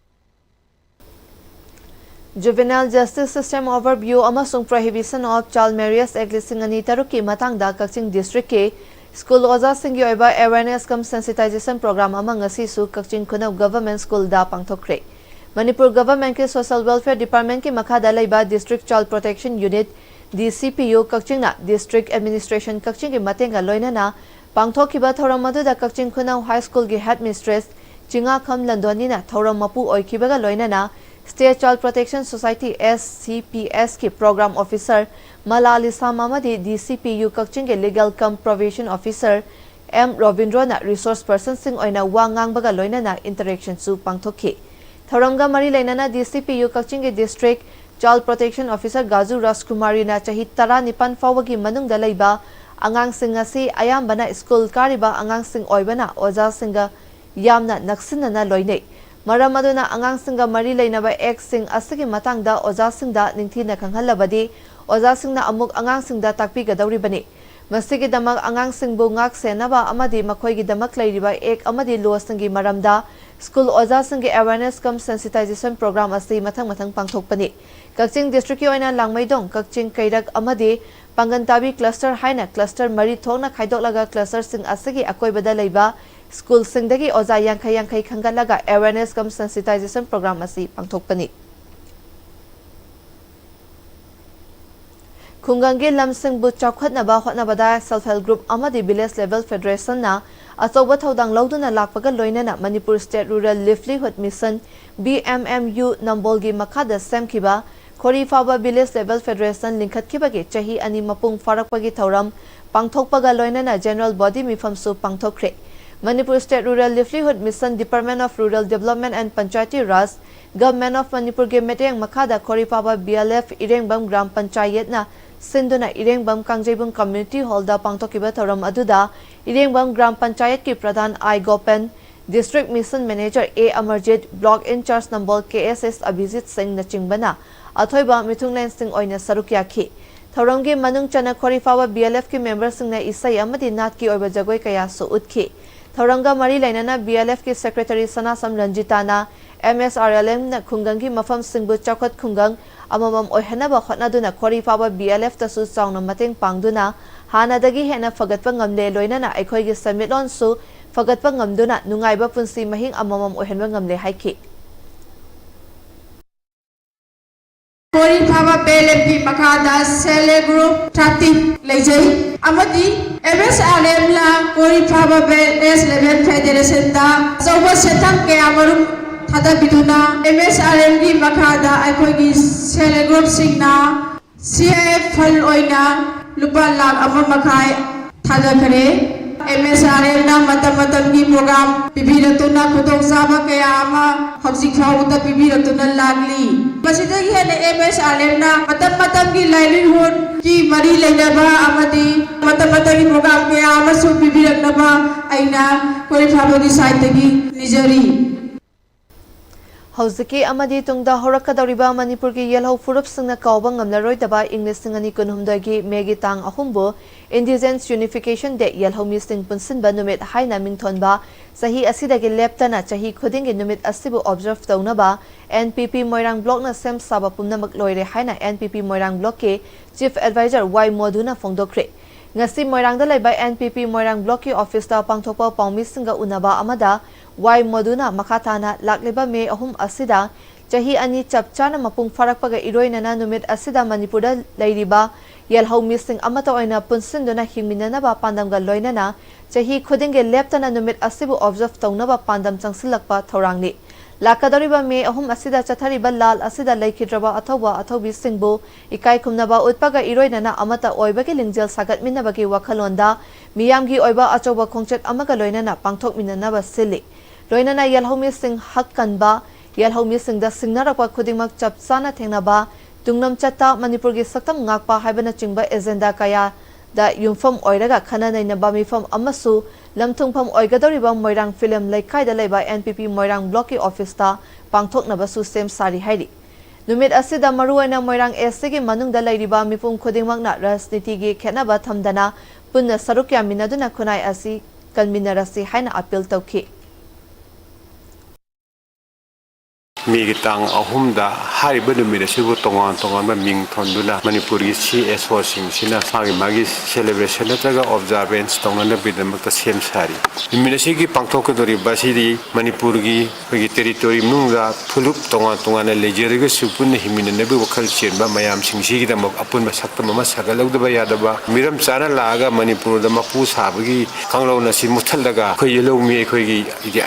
Juvenile Justice System Overview ꯑꯃꯁꯨꯡ Prohibition of Child Marriage Act ꯂꯤꯁꯤꯡ ꯑꯅꯤ ꯇꯔꯨꯛꯀꯤ ꯃꯇꯥꯡꯗ ꯀꯛꯆꯤꯡ ꯗꯤꯁꯇ꯭ꯔꯤꯛꯀꯤ ꯁ꯭ꯀꯨꯜ ꯑꯣꯖꯥꯁꯤꯡꯒꯤ ꯑꯣꯏꯕ awareness cum sensitization program ꯑꯃ ꯉꯁꯤꯁꯨ ꯀꯛꯆꯤꯡ ꯈꯨꯅꯧ Government Schoolꯗ ꯄꯥꯡꯊꯣꯛꯈ꯭ꯔꯦ꯫ ꯃꯅꯤꯄꯨꯔ Governmentꯀꯤ Social Welfare Departmentꯀꯤ ꯃꯈꯥꯗ ꯂꯩꯕ District Child Protection Unit, D C P U, ꯀꯛꯆꯤꯡꯅ District Administration ꯀꯛꯆꯤꯡꯒꯤ ꯃꯇꯦꯡꯒ ꯂꯣꯏꯅꯅ ꯄꯥꯡꯊꯣꯛꯈꯤꯕ ꯊꯧꯔꯝ ꯑꯗꯨꯗ ꯀꯛꯆꯤꯡ ꯈꯨꯅꯧ High Schoolꯒꯤ Headmistress ꯆꯤꯡꯉꯥꯈꯝ ꯂꯟꯗꯣꯅꯤꯅ ꯊꯧꯔꯝ ꯃꯄꯨ ꯑꯣꯏꯈꯤꯕꯒ ꯂꯣꯏꯅꯅ State Child Protection Society, S C P S ꯀꯤ Program Officer ꯃꯂꯥ ꯂꯤꯁꯥꯝ ꯑꯃꯗꯤ D C P U ꯀꯛꯆꯤꯡꯒꯤ Legal cum Probation Officer M ꯔꯣꯕꯤꯟꯗ꯭ꯔꯣꯅ resource personꯁꯤꯡ ꯑꯣꯏꯅ ꯋꯥ ꯉꯥꯡꯕꯒ ꯂꯣꯏꯅꯅ interactionꯁꯨ ꯄꯥꯡꯊꯣꯛꯈꯤ꯫ ꯊꯧꯔꯝꯒ ꯃꯔꯤ ꯂꯩꯅꯅ D C P U ꯀꯛꯆꯤꯡꯒꯤ District Child Protection Officer ꯒꯥꯖꯨ ꯔꯥꯖꯀꯨꯃꯥꯔꯤꯅ ꯆꯍꯤ ꯇꯔꯥꯅꯤꯄꯥꯟ ꯐꯥꯎꯕꯒꯤ ꯃꯅꯨꯡꯗ ꯂꯩꯕ ꯑꯉꯥꯡꯁꯤꯡ ꯑꯁꯤ ꯑꯌꯥꯝꯕꯅ ꯁ꯭ꯀꯨꯜ ꯀꯥꯔꯤꯕ ꯑꯉꯥꯡꯁꯤꯡ ꯑꯣꯏꯕꯅ ꯑꯣꯖꯥꯁꯤꯡꯒ ꯌꯥꯝꯅ ꯅꯛꯁꯤꯟꯅꯅ ꯂꯣꯏꯅꯩ꯫ ꯃꯔꯝ ꯑꯗꯨꯅ ꯑꯉꯥꯡꯁꯤꯡꯒ ꯃꯔꯤ ꯂꯩꯅꯕ actꯁꯤꯡ ꯑꯁꯤꯒꯤ ꯃꯇꯥꯡꯗ ꯑꯣꯖꯥꯁꯤꯡꯗ ꯅꯤꯡꯊꯤꯅ ꯈꯪꯍꯜꯂꯕꯗꯤ ꯑꯣꯖꯥꯁꯤꯡꯅ ꯑꯃꯨꯛ ꯑꯉꯥꯡꯁꯤꯡꯗ ꯇꯥꯛꯄꯤꯒꯗꯧꯔꯤꯕꯅꯤ꯫ ꯃꯁꯤꯒꯤꯗꯃꯛ ꯑꯉꯥꯡꯁꯤꯡꯕꯨ ꯉꯥꯛ ꯁꯦꯟꯅꯕ ꯑꯃꯗꯤ ꯃꯈꯣꯏꯒꯤꯗꯃꯛ ꯂꯩꯔꯤꯕ act ꯑꯃꯗꯤ lawꯁꯤꯡꯒꯤ ꯃꯔꯝꯗ ꯁ꯭ꯀꯨꯜ ꯑꯣꯖꯥꯁꯤꯡꯒꯤ awareness cum sensitization program ꯑꯁꯤ ꯃꯊꯪ ꯃꯊꯪ ꯄꯥꯡꯊꯣꯛꯄꯅꯤ꯫ ꯀꯛꯆꯤꯡ districtꯀꯤ ꯑꯣꯏꯅ ꯂꯥꯡꯃꯩꯗꯣꯡ, ꯀꯛꯆꯤꯡ, ꯀꯩꯔꯛ ꯑꯃꯗꯤ ꯄꯥꯡꯒꯟꯇꯥꯕꯤ cluster ꯍꯥꯏꯅ cluster ꯃꯔꯤ ꯊꯣꯛꯅ ꯈꯥꯏꯗꯣꯛꯂꯒ clusterꯁꯤꯡ ꯑꯁꯤꯒꯤ ꯑꯀꯣꯏꯕꯗ ꯂꯩꯕ ꯁ꯭ꯀꯨꯜꯁꯤꯡꯗꯒꯤ ꯑꯣꯖꯥ ꯌꯥꯡꯈꯩ ꯌꯥꯡꯈꯩ ꯈꯟꯒꯠꯂꯒ awareness cum sensitization program ꯑꯁꯤ ꯄꯥꯡꯊꯣꯛꯄꯅꯤ꯫ ꯈꯨꯡꯒꯪꯒꯤ ꯂꯝꯁꯤꯡꯕꯨ ꯆꯥꯎꯈꯠꯅꯕ ꯍꯣꯠꯅꯕꯗ Self Help Group ꯑꯃꯗꯤ Village Level Federationꯅ ꯑꯆꯧꯕ ꯊꯧꯗꯥꯡ ꯂꯧꯗꯨꯅ ꯂꯥꯛꯄꯒ ꯂꯣꯏꯅꯅ Manipur State Rural Livelihood Mission, B M M U, ꯅꯝꯕꯣꯜꯒꯤ ꯃꯈꯥꯗ ꯁꯦꯝꯈꯤꯕ ꯈꯣꯔꯤꯐꯥꯕ Village Level Federation ꯂꯤꯡꯈꯠꯈꯤꯕꯒꯤ ꯆꯍꯤ ꯑꯅꯤ ꯃꯄꯨꯡ ꯐꯥꯔꯛꯄꯒꯤ ꯊꯧꯔꯝ ꯄꯥꯡꯊꯣꯛꯄꯒ ꯂꯣꯏꯅꯅ General Body ꯃꯤꯐꯝꯁꯨ ꯄꯥꯡꯊꯣꯛꯈ꯭ꯔꯦ꯫ Manipur State Rural Livelihood Mission, Department of Rural Development and Panchayati Raj, Government of ꯃꯅꯤꯄꯨꯔꯒꯤ ꯃꯤꯠꯌꯦꯡ ꯃꯈꯥꯗ ꯈꯣꯔꯤꯐꯥꯕ B L F ꯏꯔꯦꯡꯕꯝ ꯒ꯭ꯔꯥꯝ ꯄꯟꯆꯥꯌꯠꯅ ꯁꯤꯟꯗꯨꯅ ꯏꯔꯦꯡꯕꯝ ꯀꯥꯡꯖꯩꯕꯨꯡ Community Hallꯗ ꯄꯥꯡꯊꯣꯛꯈꯤꯕ ꯊꯧꯔꯝ ꯑꯗꯨꯗ ꯏꯔꯦꯡꯕꯝ ꯒ꯭ꯔꯥꯝ ꯄꯟꯆꯥꯌꯠꯀꯤ ꯄ꯭ꯔꯙꯥꯟ ꯑꯥꯏ ꯒꯣꯄꯟ, District Mission Manager A Amarjit, Block Incharge Nambol K S S Abhijit ꯁꯤꯡꯅꯆꯤꯡꯕꯅ ꯑꯊꯣꯏꯕ ꯃꯤꯊꯨꯡꯂꯦꯟꯁꯤꯡ ꯑꯣꯏꯅ ꯁꯔꯨꯛ ꯌꯥꯈꯤ꯫ ꯊꯧꯔꯝꯒꯤ ꯃꯅꯨꯡ ꯆꯟꯅ ꯈꯣꯔꯤꯐꯥꯕ B L Fꯀꯤ memberꯁꯤꯡꯅ ꯏꯁꯩ ꯑꯃꯗꯤ ꯅꯥꯠꯀꯤ ꯑꯣꯏꯕ ꯖꯒꯣꯏ ꯀꯌꯥꯁꯨ ꯎꯠꯈꯤ꯫ ꯊꯧꯔꯝꯒ ꯃꯔꯤ ꯂꯩꯅꯅ B L Fꯀꯤ Secretary ꯁꯅꯥꯁꯝ ꯔꯟꯖꯤꯇꯥꯅ M S R L Mꯅ ꯈꯨꯡꯒꯪꯒꯤ ꯃꯐꯝꯁꯤꯡꯕꯨ ꯆꯥꯎꯈꯠ ꯈꯨꯡꯒꯪ ꯑꯃꯃꯝ ꯑꯣꯏꯍꯟꯅꯕ ꯍꯣꯠꯅꯗꯨꯅ ꯈꯣꯔꯤꯐꯥꯕ B L Fꯇꯁꯨ ꯆꯥꯎꯅ ꯃꯇꯦꯡ ꯄꯥꯡꯗꯨꯅ ꯍꯥꯟꯅꯗꯒꯤ ꯍꯦꯟꯅ ꯐꯒꯠꯄ ꯉꯝꯂꯦ, ꯂꯣꯏꯅꯅ ꯑꯩꯈꯣꯏꯒꯤ ꯁꯦꯟꯃꯤꯠꯂꯣꯟꯁꯨ ꯐꯒꯠꯄ ꯉꯝꯗꯨꯅ ꯅꯨꯡꯉꯥꯏꯕ ꯄꯨꯟꯁꯤ ꯃꯍꯤꯡ ꯑꯃꯃꯝ ꯑꯣꯏꯍꯟꯕ ꯉꯝꯂꯦ ꯍꯥꯏꯈꯤ꯫ ꯈꯣꯔꯤꯐꯥꯕ B L Fꯀꯤ ꯃꯈꯥꯗ Self Help Group thirty ꯂꯩꯖꯩ ꯑꯃꯗꯤ M S R Mꯅ ꯈꯣꯔꯤꯐꯥꯕ Village Level Federationꯗ ꯑꯆꯧꯕ ꯁꯦꯟꯊꯪ ꯀꯌꯥ ꯃꯔꯨꯝ ꯊꯥꯗꯕꯤꯗꯨꯅ M S R Mꯒꯤ ꯃꯈꯥꯗ ꯑꯩꯈꯣꯏꯒꯤ Self Help Groupꯁꯤꯡꯅ C I F fund ꯑꯣꯏꯅ ꯂꯨꯄꯥ ꯂꯥꯈ ꯑꯃ ꯃꯈꯥꯏ ꯊꯥꯗꯈꯔꯦ꯫ M S R Mꯅ ꯃꯇꯝ ꯃꯇꯝꯒꯤ program ꯄꯤꯕꯤꯔꯛꯇꯨꯅ ꯈꯨꯗꯣꯡꯆꯥꯕ ꯀꯌꯥ ꯑꯃ ꯍꯧꯖꯤꯛ ꯐꯥꯎꯕꯗ ꯄꯤꯕꯤꯔꯛꯇꯨꯅ ꯂꯥꯛꯂꯤ꯫ ꯃꯁꯤꯗꯒꯤ ꯍꯦꯟꯅ M S R Mꯅ ꯃꯇꯝ ꯃꯇꯝꯒꯤ livelihoodꯀꯤ ꯃꯔꯤ ꯂꯩꯅꯕ ꯑꯃꯗꯤ ꯃꯇꯝ ꯃꯇꯝꯒꯤ program ꯀꯌꯥ ꯑꯃꯁꯨ ꯄꯤꯕꯤꯔꯛꯅꯕ ꯑꯩꯅ ꯈꯣꯔꯤꯐꯥꯕꯒꯤ sideꯇꯒꯤ ꯅꯤꯖꯔꯤ꯫ ꯍꯧꯖꯤꯛꯀꯤ ꯑꯃꯗꯤ ꯇꯨꯡꯗ ꯍꯧꯔꯛꯀꯗꯧꯔꯤꯕ ꯃꯅꯤꯄꯨꯔꯒꯤ ꯌꯦꯜꯍꯧ ꯐꯨꯔꯨꯞꯁꯤꯡꯅ ꯀꯥꯎꯕ ꯉꯝꯂꯔꯣꯏꯗꯕ ꯏꯪ ꯂꯤꯁꯤꯡ ꯑꯅꯤ ꯀꯨꯟꯍꯨꯝꯗꯣꯏꯒꯤ ꯃꯦꯒꯤ ꯇꯥꯡ ꯑꯍꯨꯝꯕꯨ Indigenous Unification Day, ꯌꯦꯜꯍꯧ ꯃꯤꯁꯤꯡ ꯄꯨꯟꯁꯤꯟꯕ ꯅꯨꯃꯤꯠ ꯍꯥꯏꯅ ꯃꯤꯡꯊꯣꯟꯕ, ꯆꯍꯤ ꯑꯁꯤꯗꯒꯤ ꯂꯦꯞꯇꯅ ꯆꯍꯤ ꯈꯨꯗꯤꯡꯒꯤ ꯅꯨꯃꯤꯠ ꯑꯁꯤꯕꯨ observe ꯇꯧꯅꯕ N P P ꯃꯣꯏꯔꯥꯡ blockꯅ ꯁꯦꯝ ꯁꯥꯕ ꯄꯨꯝꯅꯃꯛ ꯂꯣꯏꯔꯦ ꯍꯥꯏꯅ N P P ꯃꯣꯏꯔꯥꯡ blockꯀꯤ Chief Advisor Y ꯃꯣꯙꯨꯅ ꯐꯣꯡꯗꯣꯛꯈ꯭ꯔꯦ꯫ ꯉꯁꯤ ꯃꯣꯏꯔꯥꯡꯗ ꯂꯩꯕ N P P ꯃꯣꯏꯔꯥꯡ blockꯀꯤ officeꯇ ꯄꯥꯡꯊꯣꯛꯄ ꯄꯥꯎꯃꯤꯁꯤꯡꯒ ꯎꯅꯕ ꯑꯃꯗ Y ꯃꯣꯙꯨꯅ ꯃꯈꯥ ꯇꯥꯅ ꯂꯥꯛꯂꯤꯕ ꯃꯦ ꯑꯍꯨꯝ ꯑꯁꯤꯗ ꯆꯍꯤ ꯑꯅꯤ ꯆꯞ ꯆꯥꯅ ꯃꯄꯨꯡ ꯐꯥꯔꯛꯄꯒ ꯏꯔꯣꯏꯅꯅ ꯅꯨꯃꯤꯠ ꯑꯁꯤꯗ ꯃꯅꯤꯄꯨꯔꯗ ꯂꯩꯔꯤꯕ ꯌꯦꯜꯍꯧ ꯃꯤꯁꯤꯡ ꯑꯃꯠꯇ ꯑꯣꯏꯅ ꯄꯨꯟꯁꯤꯟꯗꯨꯅ ꯍꯤꯡꯃꯤꯟꯅꯅꯕ ꯄꯥꯟꯗꯝꯒ ꯂꯣꯏꯅꯅ ꯆꯍꯤ ꯈꯨꯗꯤꯡꯒꯤ ꯂꯦꯞꯇꯅ ꯅꯨꯃꯤꯠ ꯑꯁꯤꯕꯨ observe ꯇꯧꯅꯕ ꯄꯥꯟꯗꯝ ꯆꯪꯁꯤꯜꯂꯛꯄ ꯊꯧꯔꯥꯡꯅꯤ꯫ ꯂꯥꯛꯀꯗꯧꯔꯤꯕ ꯃꯦ ꯑꯍꯨꯝ ꯑꯁꯤꯗ ꯆꯠꯊꯔꯤꯕ ꯂꯥꯜ ꯑꯁꯤꯗ ꯂꯩꯈꯤꯗ꯭ꯔꯕ ꯑꯊꯧꯕ ꯑꯊꯧꯕꯤꯁꯤꯡꯕꯨ ꯏꯀꯥꯏ ꯈꯨꯝꯅꯕ ꯎꯠꯄꯒ ꯏꯔꯣꯏꯅꯅ ꯑꯃꯠꯇ ꯑꯣꯏꯕꯒꯤ ꯂꯤꯡꯖꯦꯜ ꯁꯥꯒꯠꯃꯤꯟꯅꯕꯒꯤ ꯋꯥꯈꯜꯂꯣꯟꯗ ꯃꯤꯌꯥꯝꯒꯤ ꯑꯣꯏꯕ ꯑꯆꯧꯕ ꯈꯣꯡꯆꯠ ꯑꯃꯒ ꯂꯣꯏꯅꯅ ꯄꯥꯡꯊꯣꯛꯃꯤꯟꯅꯅꯕ ꯁꯤꯜꯂꯤ꯫ ꯂꯣꯏꯅꯅ ꯌꯦꯜꯍꯧꯃꯤꯁꯤꯡ ꯍꯛ ꯀꯟꯕ, ꯌꯦꯜꯍꯧꯃꯤꯁꯤꯡꯗ ꯁꯤꯡꯅꯔꯛꯄ ꯈꯨꯗꯤꯡꯃꯛ ꯆꯞ ꯆꯥꯅ ꯊꯦꯡꯅꯕ, ꯇꯨꯡꯂꯝꯆꯠꯇ ꯃꯅꯤꯄꯨꯔꯒꯤ ꯁꯛꯇꯝ ꯉꯥꯛꯄ ꯍꯥꯏꯕꯅꯆꯤꯡꯕ ꯑꯦꯖꯦꯟꯗꯥ ꯀꯌꯥꯗ ꯌꯨꯝꯐꯝ ꯑꯣꯏꯔꯒ ꯈꯟꯅ ꯅꯩꯅꯕ ꯃꯤꯐꯝ ꯑꯃꯁꯨ ꯂꯝꯊꯨꯡꯐꯝ ꯑꯣꯏꯒꯗꯧꯔꯤꯕ ꯃꯣꯏꯔꯥꯡ ꯐꯤꯂꯝ ꯂꯩꯀꯥꯏꯗ ꯂꯩꯕ ꯑꯦꯟ ꯄꯤ ꯄꯤ ꯃꯣꯏꯔꯥꯡ ꯕ꯭ꯂꯣꯛꯀꯤ ꯑꯣꯐꯤꯁꯇ ꯄꯥꯡꯊꯣꯛꯅꯕꯁꯨ ꯁꯦꯝ ꯁꯥꯔꯤ ꯍꯥꯏꯔꯤ꯫ ꯅꯨꯃꯤꯠ ꯑꯁꯤꯗ ꯃꯔꯨꯑꯣꯏꯅ ꯃꯣꯏꯔꯥꯡ ꯑꯦꯁ ꯁꯤꯒꯤ ꯃꯅꯨꯡꯗ ꯂꯩꯔꯤꯕ ꯃꯤꯄꯨꯝ ꯈꯨꯗꯤꯡꯃꯛꯅ ꯔꯥꯖꯅꯤꯇꯤꯒꯤ ꯈꯦꯠꯅꯕ ꯊꯝꯗꯅ ꯄꯨꯟꯅ ꯁꯔꯨꯛ ꯌꯥꯃꯤꯟꯅꯗꯨꯅ ꯈꯨꯟꯅꯥꯏ ꯑꯁꯤ ꯀꯟꯃꯤꯟꯅꯔꯁꯤ ꯍꯥꯏꯅ ꯑꯥꯄꯤꯜ ꯇꯧꯈꯤ꯫ ꯃꯦꯒꯤ ꯇꯥꯡ ꯑꯍꯨꯝꯗ ꯍꯥꯏꯔꯤꯕ ꯅꯨꯃꯤꯠ ꯑꯁꯤꯕꯨ ꯇꯣꯉꯥꯟ ꯇꯣꯉꯥꯟꯕ ꯃꯤꯡ ꯊꯣꯟꯗꯨꯅ ꯃꯅꯤꯄꯨꯔꯒꯤ ꯁꯤ ꯑꯦꯁ ꯑꯣꯁꯤꯡꯁꯤꯅ ꯃꯥꯒꯤ ꯃꯥꯒꯤ celebration ꯅꯠꯇ꯭ꯔꯒ observance ꯇꯧꯅꯅꯕꯒꯤꯗꯃꯛꯇ ꯁꯦꯝ ꯁꯥꯔꯤ꯫ ꯅꯨꯃꯤꯠ ꯑꯁꯤꯒꯤ ꯄꯥꯡꯊꯣꯛꯀꯗꯧꯔꯤꯕ ꯑꯁꯤꯗꯤ ꯃꯅꯤꯄꯨꯔꯒꯤ ꯑꯩꯈꯣꯏꯒꯤ territory ꯃꯅꯨꯡꯗ ꯐꯨꯂꯨꯞ ꯇꯣꯉꯥꯟ ꯇꯣꯉꯥꯟꯅ ꯂꯩꯖꯔꯒꯁꯨ ꯄꯨꯟꯅ ꯍꯤꯡꯃꯤꯟꯅꯅꯕꯒꯤ ꯋꯥꯈꯜ ꯆꯦꯟꯕ ꯃꯌꯥꯝꯁꯤꯡꯁꯤꯒꯤꯗꯃꯛ ꯑꯄꯨꯟꯕ ꯁꯛꯇꯝ ꯑꯃ ꯁꯥꯒꯠꯍꯧꯗꯕ ꯌꯥꯗꯕ, ꯃꯤꯔꯝ ꯆꯥꯅ ꯂꯥꯛꯑꯒ ꯃꯅꯤꯄꯨꯔꯗ ꯃꯄꯨ ꯁꯥꯕꯒꯤ ꯀꯥꯡꯂꯣꯟ ꯑꯁꯤ ꯃꯨꯠꯊꯠꯂꯒ ꯑꯩꯈꯣꯏ ꯌꯦꯜꯍꯧꯃꯤ ꯑꯩꯈꯣꯏꯒꯤ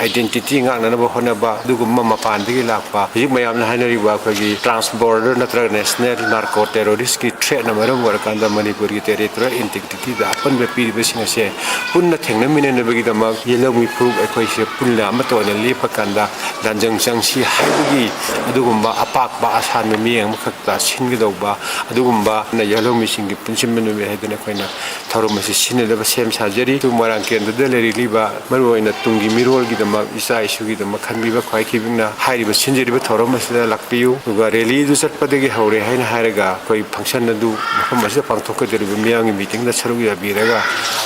identity ꯉꯥꯛꯅꯅꯕ ꯍꯣꯠꯅꯕ, ꯑꯗꯨꯒꯨꯝꯕ ꯃꯄꯥꯟꯗꯒꯤ ꯂꯥꯛꯄ ꯍꯧꯖꯤꯛ ꯃꯌꯥꯝꯅ ꯍꯥꯏꯅꯔꯤꯕ ꯑꯩꯈꯣꯏꯒꯤ trans border ꯅꯠꯇ꯭ꯔꯒ national narco terrorist ꯀꯤ threat ꯅ ꯃꯔꯝ ꯑꯣꯏꯔꯀꯥꯟꯗ ꯃꯅꯤꯄꯨꯔꯒꯤ territorial integrity ꯗ ꯑꯄꯟꯕ ꯄꯤꯔꯤꯕꯁꯤꯡ ꯑꯁꯦ ꯄꯨꯟꯅ ꯊꯦꯡꯅꯃꯤꯟꯅꯅꯕꯒꯤꯗꯃꯛ ꯌꯦꯜꯍꯧꯃꯤ ꯐꯨꯔꯨꯞ ꯑꯩꯈꯣꯏꯁꯦ ꯄꯨꯟꯅ ꯑꯃꯠꯇ ꯑꯣꯏꯅ ꯂꯦꯞꯄ ꯀꯥꯟꯗ ꯂꯥꯟꯖꯪ ꯆꯪꯁꯤ ꯍꯥꯏꯕꯒꯤ ꯑꯗꯨꯒꯨꯝꯕ ꯑꯄꯥꯛꯄ ꯑꯁꯥꯟꯕ ꯃꯤꯠꯌꯦꯡ ꯑꯃꯈꯛꯇ ꯁꯤꯟꯒꯗꯧꯕ ꯑꯗꯨꯒꯨꯝꯕ ꯌꯦꯜꯍꯧꯃꯤꯁꯤꯡꯒꯤ ꯄꯨꯟꯁꯤꯟꯕ ꯅꯨꯃꯤꯠ ꯍꯥꯏꯗꯨꯅ ꯑꯩꯈꯣꯏꯅ ꯊꯧꯔꯝ ꯑꯁꯤ ꯁꯤꯟꯅꯅꯕ ꯁꯦꯝ ꯁꯥꯖꯔꯤ꯫ ꯃꯣꯏꯔꯥꯡ ꯀꯦꯟꯗ꯭ꯔꯗ ꯂꯩꯔꯤꯕ ꯃꯔꯨꯑꯣꯏꯅ ꯇꯨꯡꯒꯤ ꯃꯤꯔꯣꯜꯒꯤꯗꯃꯛ, ꯏꯆꯥ ꯏꯁꯨꯒꯤꯗꯃꯛ ꯈꯟꯕꯤꯕ ꯈ꯭ꯋꯥꯏ ꯈꯤꯕꯤꯛꯅ ꯍꯥꯏꯔꯤꯕ ꯁꯤꯟꯖꯔꯤꯕ ꯊꯧꯔꯝ ꯑꯁꯤꯗ ꯂꯥꯛꯄꯤꯌꯨ꯫ ꯑꯗꯨꯒ rally ꯗꯨ ꯆꯠꯄꯗꯒꯤ ꯍꯧꯔꯦ ꯍꯥꯏꯅ ꯍꯥꯏꯔꯒ ꯑꯩꯈꯣꯏ function ꯑꯗꯨ ꯃꯐꯝ ꯑꯁꯤꯗ ꯄꯥꯡꯊꯣꯛꯀꯗꯧꯔꯤꯕ ꯃꯤꯌꯥꯝꯒꯤ meeting ꯗ ꯁꯔꯨꯛ ꯌꯥꯕꯤꯔꯒ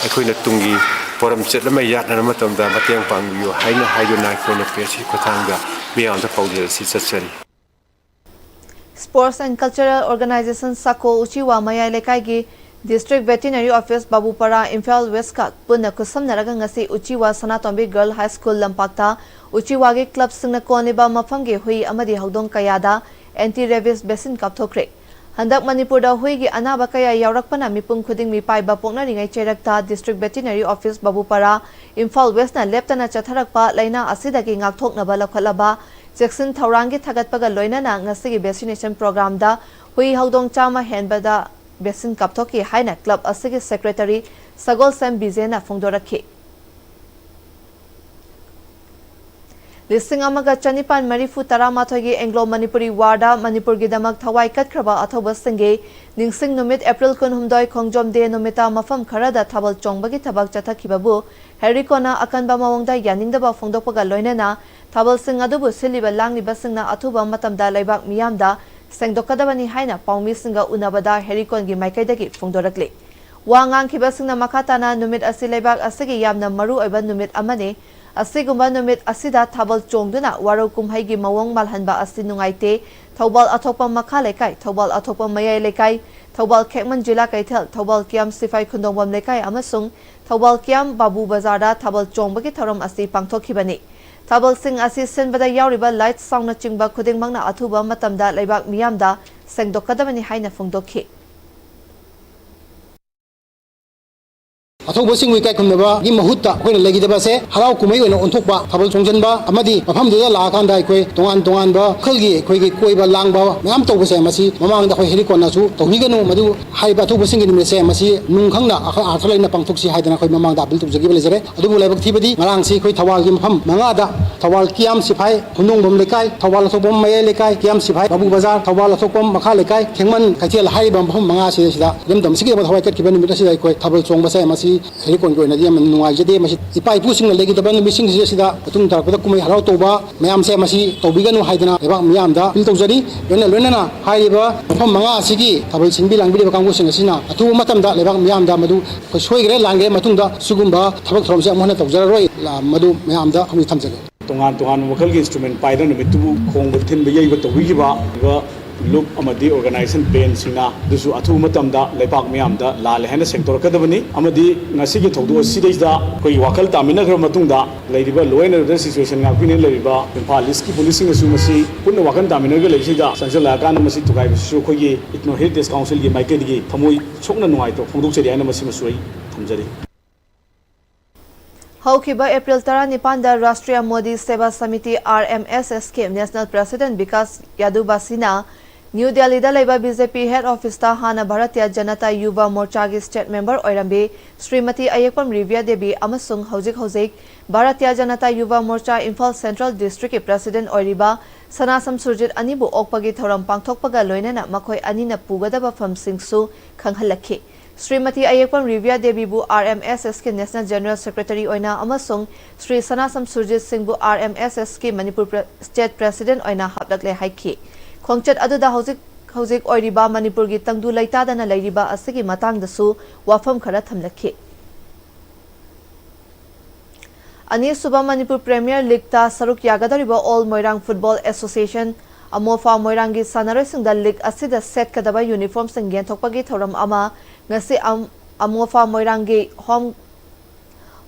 ꯑꯩꯈꯣꯏꯅ ꯇꯨꯡꯒꯤ ꯄꯣꯔꯝꯆꯠ ꯑꯃ ꯌꯥꯠꯅꯅꯕ ꯃꯇꯝꯗ ꯃꯇꯦꯡ ꯄꯥꯡꯕꯤꯌꯨ ꯍꯥꯏꯅ ꯍꯥꯏꯗꯨꯅ ꯑꯩꯈꯣꯏꯅ press ꯀꯤ ꯈꯨꯠꯊꯥꯡꯗ ꯃꯤꯌꯥꯝꯗ ꯄꯥꯎꯖꯦꯜ ꯑꯁꯤ ꯆꯠꯆꯔꯤ꯫ Sports and Cultural Organization ꯁꯥꯀꯣ ꯎꯆꯤꯋꯥ ꯃꯌꯥꯏ ꯂꯩꯀꯥꯏꯒꯤ District Veterinary Office ꯕꯥꯕꯨꯄꯥꯔꯥ ꯏꯝꯐꯥꯜ ꯋꯦꯁꯀ ꯄꯨꯟꯅ ꯈꯨꯠꯁꯝꯅꯔꯒ ꯉꯁꯤ ꯎꯆꯤꯋꯥ ꯁꯅꯥꯇꯣꯝꯕꯤ Girl High School ꯂꯝꯄꯥꯛꯇ ꯎꯆꯤꯋꯥꯒꯤ club ꯁꯤꯡꯅ ꯀꯣꯟꯂꯤꯕ ꯃꯐꯝꯒꯤ ꯍꯨꯏ ꯑꯃꯗꯤ ꯍꯧꯗꯣꯡ ꯀꯌꯥꯗ anti rabies vaccine ꯀꯥꯞꯊꯣꯛꯈ꯭ꯔꯦ꯫ ꯍꯟꯗꯛ ꯃꯅꯤꯄꯨꯔꯗ ꯍꯨꯏꯒꯤ ꯑꯅꯥꯕ ꯀꯌꯥ ꯌꯥꯎꯔꯛꯄꯅ ꯃꯤꯄꯨꯝ ꯈꯨꯗꯤꯡ ꯃꯤꯄꯥꯏꯕ ꯄꯣꯛꯅꯔꯤꯉꯩ ꯆꯩꯔꯛꯇ District Veterinary Office ꯕꯥꯕꯨꯄꯥꯔꯥ, ꯏꯝꯐꯥꯜ Westꯅ ꯂꯦꯞꯇꯅ ꯆꯠꯊꯔꯛꯄ ꯂꯥꯏꯅꯥ ꯑꯁꯤꯗꯒꯤ ꯉꯥꯛꯊꯣꯛꯅꯕ ꯂꯧꯈꯠꯂꯕ ꯆꯦꯛꯁꯤꯟ ꯊꯧꯔꯥꯡꯒꯤ ꯊꯥꯒꯠꯄꯒ ꯂꯣꯏꯅꯅ ꯉꯁꯤꯒꯤ vaccination programꯗ ꯍꯨꯏ ꯍꯧꯗꯣꯡ ꯆꯥꯝꯃ ꯍꯦꯟꯕꯗ vaccine ꯀꯥꯞꯊꯣꯛꯈꯤ ꯍꯥꯏꯅ club ꯑꯁꯤꯒꯤ secretary ꯁꯒꯣꯜꯁꯦꯝ ꯕꯤꯖꯦꯅ ꯐꯣꯡꯗꯣꯔꯛꯈꯤ꯫ ꯂꯤꯁꯤꯡ ꯑꯃꯒ ꯆꯅꯤꯄꯥꯟ ꯃꯔꯤꯐꯨ ꯇꯔꯥꯃꯥꯊꯣꯏꯒꯤ Anglo Manipuri Warꯗ ꯃꯅꯤꯄꯨꯔꯒꯤꯗꯃꯛ ꯊꯋꯥꯏ ꯀꯠꯈ꯭ꯔꯕ ꯑꯊꯧꯕꯁꯤꯡꯒꯤ ꯅꯤꯡꯁꯤꯡ ꯅꯨꯃꯤꯠ April ꯀꯨꯟꯍꯨꯝꯗꯣꯏ ꯈꯣꯡꯖꯣꯝ day ꯅꯨꯃꯤꯠꯇ ꯃꯐꯝ ꯈꯔꯗ ꯊꯥꯕꯜ ꯆꯣꯡꯕꯒꯤ ꯊꯕꯛ ꯆꯠꯊꯈꯤꯕꯕꯨ ꯍꯦꯔꯤꯀꯣꯟꯅ ꯑꯀꯟꯕ ꯃꯑꯣꯡꯗ ꯌꯥꯅꯤꯡꯗꯕ ꯐꯣꯡꯗꯣꯛꯄꯒ ꯂꯣꯏꯅꯅ ꯊꯥꯕꯜꯁꯤꯡ ꯑꯗꯨꯕꯨ ꯁꯤꯜꯂꯤꯕ ꯂꯥꯡꯂꯤꯕꯁꯤꯡꯅ ꯑꯊꯨꯕ ꯃꯇꯝꯗ ꯂꯩꯕꯥꯛ ꯃꯤꯌꯥꯝꯗ ꯁꯦꯡꯗꯣꯛꯀꯗꯕꯅꯤ ꯍꯥꯏꯅ ꯄꯥꯎꯃꯤꯁꯤꯡꯒ ꯎꯅꯕꯗ ꯍꯦꯔꯤꯀꯣꯟꯒꯤ ꯃꯥꯏꯀꯩꯗꯒꯤ ꯐꯣꯡꯗꯣꯔꯛꯂꯤ꯫ ꯋꯥ ꯉꯥꯡꯈꯤꯕꯁꯤꯡꯅ ꯃꯈꯥ ꯇꯥꯅ ꯅꯨꯃꯤꯠ ꯑꯁꯤ ꯂꯩꯕꯥꯛ ꯑꯁꯤꯒꯤ ꯌꯥꯝꯅ ꯃꯔꯨ ꯑꯣꯏꯕ ꯅꯨꯃꯤꯠ ꯑꯃꯅꯤ꯫ ꯑꯁꯤꯒꯨꯝꯕ ꯅꯨꯃꯤꯠ ꯑꯁꯤꯗ ꯊꯥꯕꯜ ꯆꯣꯡꯗꯨꯅ ꯋꯥꯔꯧ ꯀꯨꯝꯍꯩꯒꯤ ꯃꯑꯣꯡ ꯃꯥꯜꯍꯟꯕ ꯑꯁꯤ ꯅꯨꯡꯉꯥꯏꯇꯦ꯫ ꯊꯧꯕꯥꯜ ꯑꯊꯣꯛꯄ ꯃꯈꯥ ꯂꯩꯀꯥꯏ, ꯊꯧꯕꯥꯜ ꯑꯊꯣꯛꯄ ꯃꯌꯥꯏ ꯂꯩꯀꯥꯏ, ꯊꯧꯕꯥꯜ ꯈꯦꯛꯃꯟ ꯖꯤꯂꯥ ꯀꯩꯊꯦꯜ, ꯊꯧꯕꯥꯜ ꯀꯤꯌꯥꯝ ꯁꯤꯐꯥꯏ ꯈꯨꯟꯗꯣꯡꯕꯝ ꯂꯩꯀꯥꯏ ꯑꯃꯁꯨꯡ ꯊꯧꯕꯥꯜ ꯀꯤꯌꯥꯝ ꯕꯥꯕꯨ ꯕꯖꯥꯔꯗ ꯊꯥꯕꯜ ꯆꯣꯡꯕꯒꯤ ꯊꯧꯔꯝ ꯑꯁꯤ ꯄꯥꯡꯊꯣꯛꯈꯤꯕꯅꯤ꯫ ꯊꯥꯕꯜꯁꯤꯡ ꯑꯁꯤ ꯁꯤꯟꯕꯗ ꯌꯥꯎꯔꯤꯕ light soundꯅꯆꯤꯡꯕ ꯈꯨꯗꯤꯡꯃꯛꯅ ꯑꯊꯨꯕ ꯃꯇꯝꯗ ꯂꯩꯕꯥꯛ ꯃꯤꯌꯥꯝꯗ ꯁꯦꯡꯗꯣꯛꯀꯗꯕꯅꯤ ꯍꯥꯏꯅ ꯐꯣꯡꯗꯣꯛꯈꯤ꯫ ꯑꯊꯧꯕꯁꯤꯡꯕꯨ ꯏꯀꯥꯏ ꯈꯨꯝꯅꯕꯒꯤ ꯃꯍꯨꯠꯇ ꯑꯩꯈꯣꯏꯅ ꯂꯩꯈꯤꯗꯕꯁꯦ ꯍꯔꯥꯎ ꯀꯨꯝꯍꯩ ꯑꯣꯏꯅ ꯑꯣꯟꯊꯣꯛꯄ, ꯊꯥꯕꯜ ꯆꯣꯡꯁꯤꯟꯕ ꯑꯃꯗꯤ ꯃꯐꯝꯗꯨꯗ ꯂꯥꯛꯑꯀꯥꯟꯗ ꯑꯩꯈꯣꯏ ꯇꯣꯉꯥꯟ ꯇꯣꯉꯥꯟꯕ ꯃꯈꯜꯒꯤ ꯑꯩꯈꯣꯏꯒꯤ ꯀꯣꯏꯕ ꯂꯥꯡꯕ ꯃꯌꯥꯝ ꯇꯧꯕꯁꯦ, ꯃꯁꯤ ꯃꯃꯥꯡꯗ ꯑꯩꯈꯣꯏ ꯍꯦꯔꯤꯀꯣꯟꯅꯁꯨ ꯇꯧꯕꯤꯒꯅꯨ꯫ ꯃꯗꯨ ꯍꯥꯏꯔꯤꯕ ꯑꯊꯧꯕꯁꯤꯡꯒꯤ ꯅꯨꯃꯤꯠꯁꯦ ꯃꯁꯤ ꯅꯨꯡ ꯈꯪꯅ ꯑꯩꯈꯣꯏ ꯑꯥꯔꯊ ꯂꯩꯅ ꯄꯥꯡꯊꯣꯛꯁꯤ ꯍꯥꯏꯗꯅ ꯑꯩꯈꯣꯏ ꯃꯃꯥꯡꯗ appeal ꯇꯧꯖꯈꯤꯕ ꯂꯩꯖꯔꯦ꯫ ꯑꯗꯨꯕꯨ ꯂꯥꯏꯕꯛ ꯊꯤꯕꯗꯤ ꯉꯔꯥꯡꯁꯤ ꯑꯩꯈꯣꯏ ꯊꯧꯕꯥꯜꯒꯤ ꯃꯐꯝ ꯃꯉꯥꯗ, ꯊꯧꯕꯥꯜ ꯀꯤꯌꯥꯝ ꯁꯤꯐꯥꯏ, ꯈꯨꯟꯗꯣꯡꯕꯝ ꯂꯩꯀꯥꯏ, ꯊꯧꯕꯥꯜ ꯑꯊꯣꯛꯄꯝ ꯃꯌꯥꯏ ꯂꯩꯀꯥꯏ, ꯀꯤꯌꯥꯝ ꯁꯤꯐꯥꯏ, ꯕꯥꯕꯨ ꯕꯖꯥꯔ, ꯊꯧꯕꯥꯜ ꯑꯊꯣꯛꯄꯝ ꯃꯈꯥ ꯂꯩꯀꯥꯏ, ꯊꯦꯡꯃꯟ ꯀꯩꯊꯦꯜ ꯍꯥꯏꯔꯤꯕ ꯃꯐꯝ ꯃꯉꯥ ꯑꯁꯤꯗ ꯏꯔꯝꯗꯝ ꯑꯁꯤꯒꯤꯗꯃꯛ ꯊꯋꯥꯏ ꯀꯠꯈꯤꯕ ꯅꯨꯃꯤꯠ ꯑꯁꯤꯗ ꯑꯩꯈꯣꯏ ꯊꯥꯕꯜ ꯆꯣꯡꯕꯁꯦ ꯃꯁꯤ ꯍꯦꯔꯤꯀꯣꯟꯒꯤ ꯑꯣꯏꯅꯗꯤ ꯌꯥꯝꯅ ꯅꯨꯡꯉꯥꯏꯖꯗꯦ꯫ ꯃꯁꯤ ꯏꯄꯥ ꯏꯄꯨꯁꯤꯡꯅ ꯂꯩꯈꯤꯗꯕ ꯅꯨꯃꯤꯠꯁꯤꯡꯁꯤ ꯑꯁꯤꯗ ꯃꯇꯨꯡ ꯇꯥꯔꯛꯄꯗ ꯀꯨꯝꯍꯩ ꯍꯔꯥꯎ ꯇꯧꯕ ꯃꯌꯥꯝꯁꯦ ꯃꯁꯤ ꯇꯧꯕꯤꯒꯅꯨ ꯍꯥꯏꯗꯅ ꯂꯩꯕꯥꯛ ꯃꯤꯌꯥꯝꯗ ꯑꯄꯤꯜ ꯇꯧꯖꯔꯤ꯫ ꯂꯣꯏꯅ ꯂꯣꯏꯅꯅ ꯍꯥꯏꯔꯤꯕ ꯃꯐꯝ ꯃꯉꯥ ꯑꯁꯤꯒꯤ ꯊꯥꯕꯜ ꯁꯤꯟꯕꯤ ꯂꯥꯡꯕꯤꯔꯤꯕ ꯀꯥꯡꯕꯨꯁꯤꯡ ꯑꯁꯤꯅ ꯑꯊꯨꯕ ꯃꯇꯝꯗ ꯂꯩꯕꯥꯛ ꯃꯤꯌꯥꯝꯗ ꯃꯗꯨ ꯑꯩꯈꯣꯏ ꯁꯣꯏꯈ꯭ꯔꯦ ꯂꯥꯟꯈ꯭ꯔꯦ ꯃꯇꯨꯡꯗ ꯁꯤꯒꯨꯝꯕ ꯊꯕꯛ ꯊꯧꯔꯝꯁꯦ ꯑꯃꯨꯛ ꯍꯟꯅ ꯇꯧꯖꯔꯔꯣꯏ꯫ ꯃꯗꯨ ꯃꯌꯥꯝꯗ ꯈꯪꯍꯟ ꯊꯝꯖꯒꯦ꯫ ꯇꯣꯉꯥꯟ ꯇꯣꯉꯥꯟꯕ ꯃꯈꯜꯒꯤ instrument ꯄꯥꯏꯗꯨꯅ ꯅꯨꯃꯤꯠꯇꯨꯕꯨ ꯈꯣꯡꯕ ꯊꯤꯟꯕ ꯌꯩꯕ ꯇꯧꯕꯤꯈꯤꯕ ꯂꯨꯞ ꯑꯃꯗꯤ ꯑꯣꯔꯒꯅꯥꯏꯖꯦꯁꯟ ꯕꯦꯟꯁꯤꯡꯅ ꯑꯗꯨꯁꯨ ꯑꯊꯨꯕ ꯃꯇꯝꯗ ꯂꯩꯕꯥꯛ ꯃꯤꯌꯥꯝꯗ ꯂꯥꯜꯂꯦ ꯍꯥꯏꯅ ꯁꯦꯡꯗꯣꯔꯛꯀꯗꯕꯅꯤ꯫ ꯑꯃꯗꯤ ꯉꯁꯤꯒꯤ ꯊꯧꯗꯣꯛ ꯑꯁꯤꯗꯩꯁꯤꯗ ꯑꯩꯈꯣꯏꯒꯤ ꯋꯥꯈꯜ ꯇꯥꯃꯤꯟꯅꯈ꯭ꯔꯕ ꯃꯇꯨꯡꯗ ꯂꯩꯔꯤꯕ law and order situation ꯉꯥꯛꯄꯤꯅ ꯂꯩꯔꯤꯕ ꯏꯝꯐꯥꯜ ꯏꯁꯀꯤ ꯄꯨꯂꯤꯁꯁꯤꯡꯅꯁꯨ ꯃꯁꯤ ꯄꯨꯟꯅ ꯋꯥꯈꯜ ꯇꯥꯃꯤꯟꯅꯔꯒ ꯂꯩꯕꯁꯤꯗ ꯆꯪꯁꯤꯜꯂꯛꯑꯀꯥꯟꯗ ꯃꯁꯤ ꯊꯨꯒꯥꯏꯕꯁꯤꯁꯨ ꯑꯩꯈꯣꯏꯒꯤ ꯏꯊꯅꯣ ꯍꯦꯔꯤꯇꯦꯖ ꯀꯥꯎꯟꯁꯤꯜꯒꯤ ꯃꯥꯏꯀꯩꯗꯒꯤ ꯊꯃꯣꯏ ꯁꯣꯛꯅ ꯅꯨꯡꯉꯥꯏꯇꯕ ꯐꯣꯡꯗꯣꯛꯆꯔꯤ ꯍꯥꯏꯅ ꯃꯁꯤꯃꯁꯨ ꯑꯩ ꯊꯝꯖꯔꯤ꯫ ꯍꯧꯈꯤꯕ ꯑꯦꯄ꯭ꯔꯤꯜ ꯇꯔꯥꯅꯤꯄꯥꯟꯗ ꯔꯥꯁꯇ꯭ꯔꯤꯌꯥ ꯃꯣꯗꯤ ꯁꯦꯕꯥ ꯁꯃꯤꯇꯤ, RMSSꯀꯤ National President ꯕꯤꯀꯥꯁ ꯌꯥꯗꯨꯕꯥꯁꯤꯅ ꯅ꯭ꯌꯨ ꯗꯦꯜꯂꯤꯗ ꯂꯩꯕ BJP head officeꯇ ꯍꯥꯟꯅ ꯚꯥꯔꯇꯤꯌꯥ ꯖꯅꯇꯥ ꯌꯨꯚꯥ ꯃꯣꯔꯆꯥꯒꯤ state member ꯑꯣꯏꯔꯝꯕꯤ ꯁ꯭ꯔꯤꯃꯇꯤ ꯑꯌꯦꯛꯄꯝ ꯔꯤꯕꯤꯌꯥ ꯗꯦꯕꯤ ꯑꯃꯁꯨꯡ ꯍꯧꯖꯤꯛ ꯍꯧꯖꯤꯛ ꯚꯥꯔꯇꯤꯌꯥ ꯖꯅꯇꯥ ꯌꯨꯚꯥ ꯃꯣꯔꯆꯥ ꯏꯝꯐꯥꯜ Central Districtꯀꯤ President ꯑꯣꯏꯔꯤꯕ ꯁꯅꯥꯁꯝ ꯁꯨꯔꯖꯤꯠ ꯑꯅꯤꯕꯨ ꯑꯣꯛꯄꯒꯤ ꯊꯧꯔꯝ ꯄꯥꯡꯊꯣꯛꯄꯒ ꯂꯣꯏꯅꯅ ꯃꯈꯣꯏ ꯑꯅꯤꯅ ꯄꯨꯒꯗꯕ ꯐꯝꯁꯤꯡꯁꯨ ꯈꯪꯍꯜꯂꯛꯈꯤ꯫ ꯁ꯭ꯔꯤꯃꯇꯤ ꯑꯌꯦꯛꯄꯝ ꯔꯤꯕꯤꯌꯥ ꯗꯦꯕꯤꯕꯨ RMSSꯀꯤ National General Secretary ꯑꯣꯏꯅ ꯑꯃꯁꯨꯡ Shri ꯁꯅꯥꯁꯝ Surjit ꯁꯤꯡꯕꯨ RMSSꯀꯤ Manipur Pre-, State President ꯑꯣꯏꯅ ꯍꯥꯞꯂꯛꯂꯦ ꯍꯥꯏꯈꯤ꯫ ꯈꯣꯡꯆꯠ ꯑꯗꯨꯗ ꯍꯧꯖꯤꯛ ꯍꯧꯖꯤꯛ ꯑꯣꯏꯔꯤꯕ ꯃꯅꯤꯄꯨꯔꯒꯤ ꯇꯪꯗꯨ ꯂꯩꯇꯥꯗꯅ ꯂꯩꯔꯤꯕ ꯑꯁꯤꯒꯤ ꯃꯇꯥꯡꯗꯁꯨ ꯋꯥꯐꯝ ꯈꯔ ꯊꯝꯂꯛꯈꯤ꯫ ꯑꯅꯤꯁꯨꯕ ꯃꯅꯤꯄꯨꯔ Premier Leagueꯇ ꯁꯔꯨꯛ ꯌꯥꯒꯗꯧꯔꯤꯕ All Moirang Football Association, ꯑꯃꯣꯐꯥ ꯃꯣꯏꯔꯥꯡꯒꯤ ꯁꯥꯟꯅꯔꯣꯏꯁꯤꯡꯗ league ꯑꯁꯤꯗ ꯁꯦꯠꯀꯗꯕ uniformꯁꯤꯡ ꯌꯦꯟꯊꯣꯛꯄꯒꯤ ꯊꯧꯔꯝ ꯑꯃ ꯉꯁꯤ ꯑꯝ-, ꯑꯃꯣꯐꯥ ꯃꯣꯏꯔꯥꯡꯒꯤ home,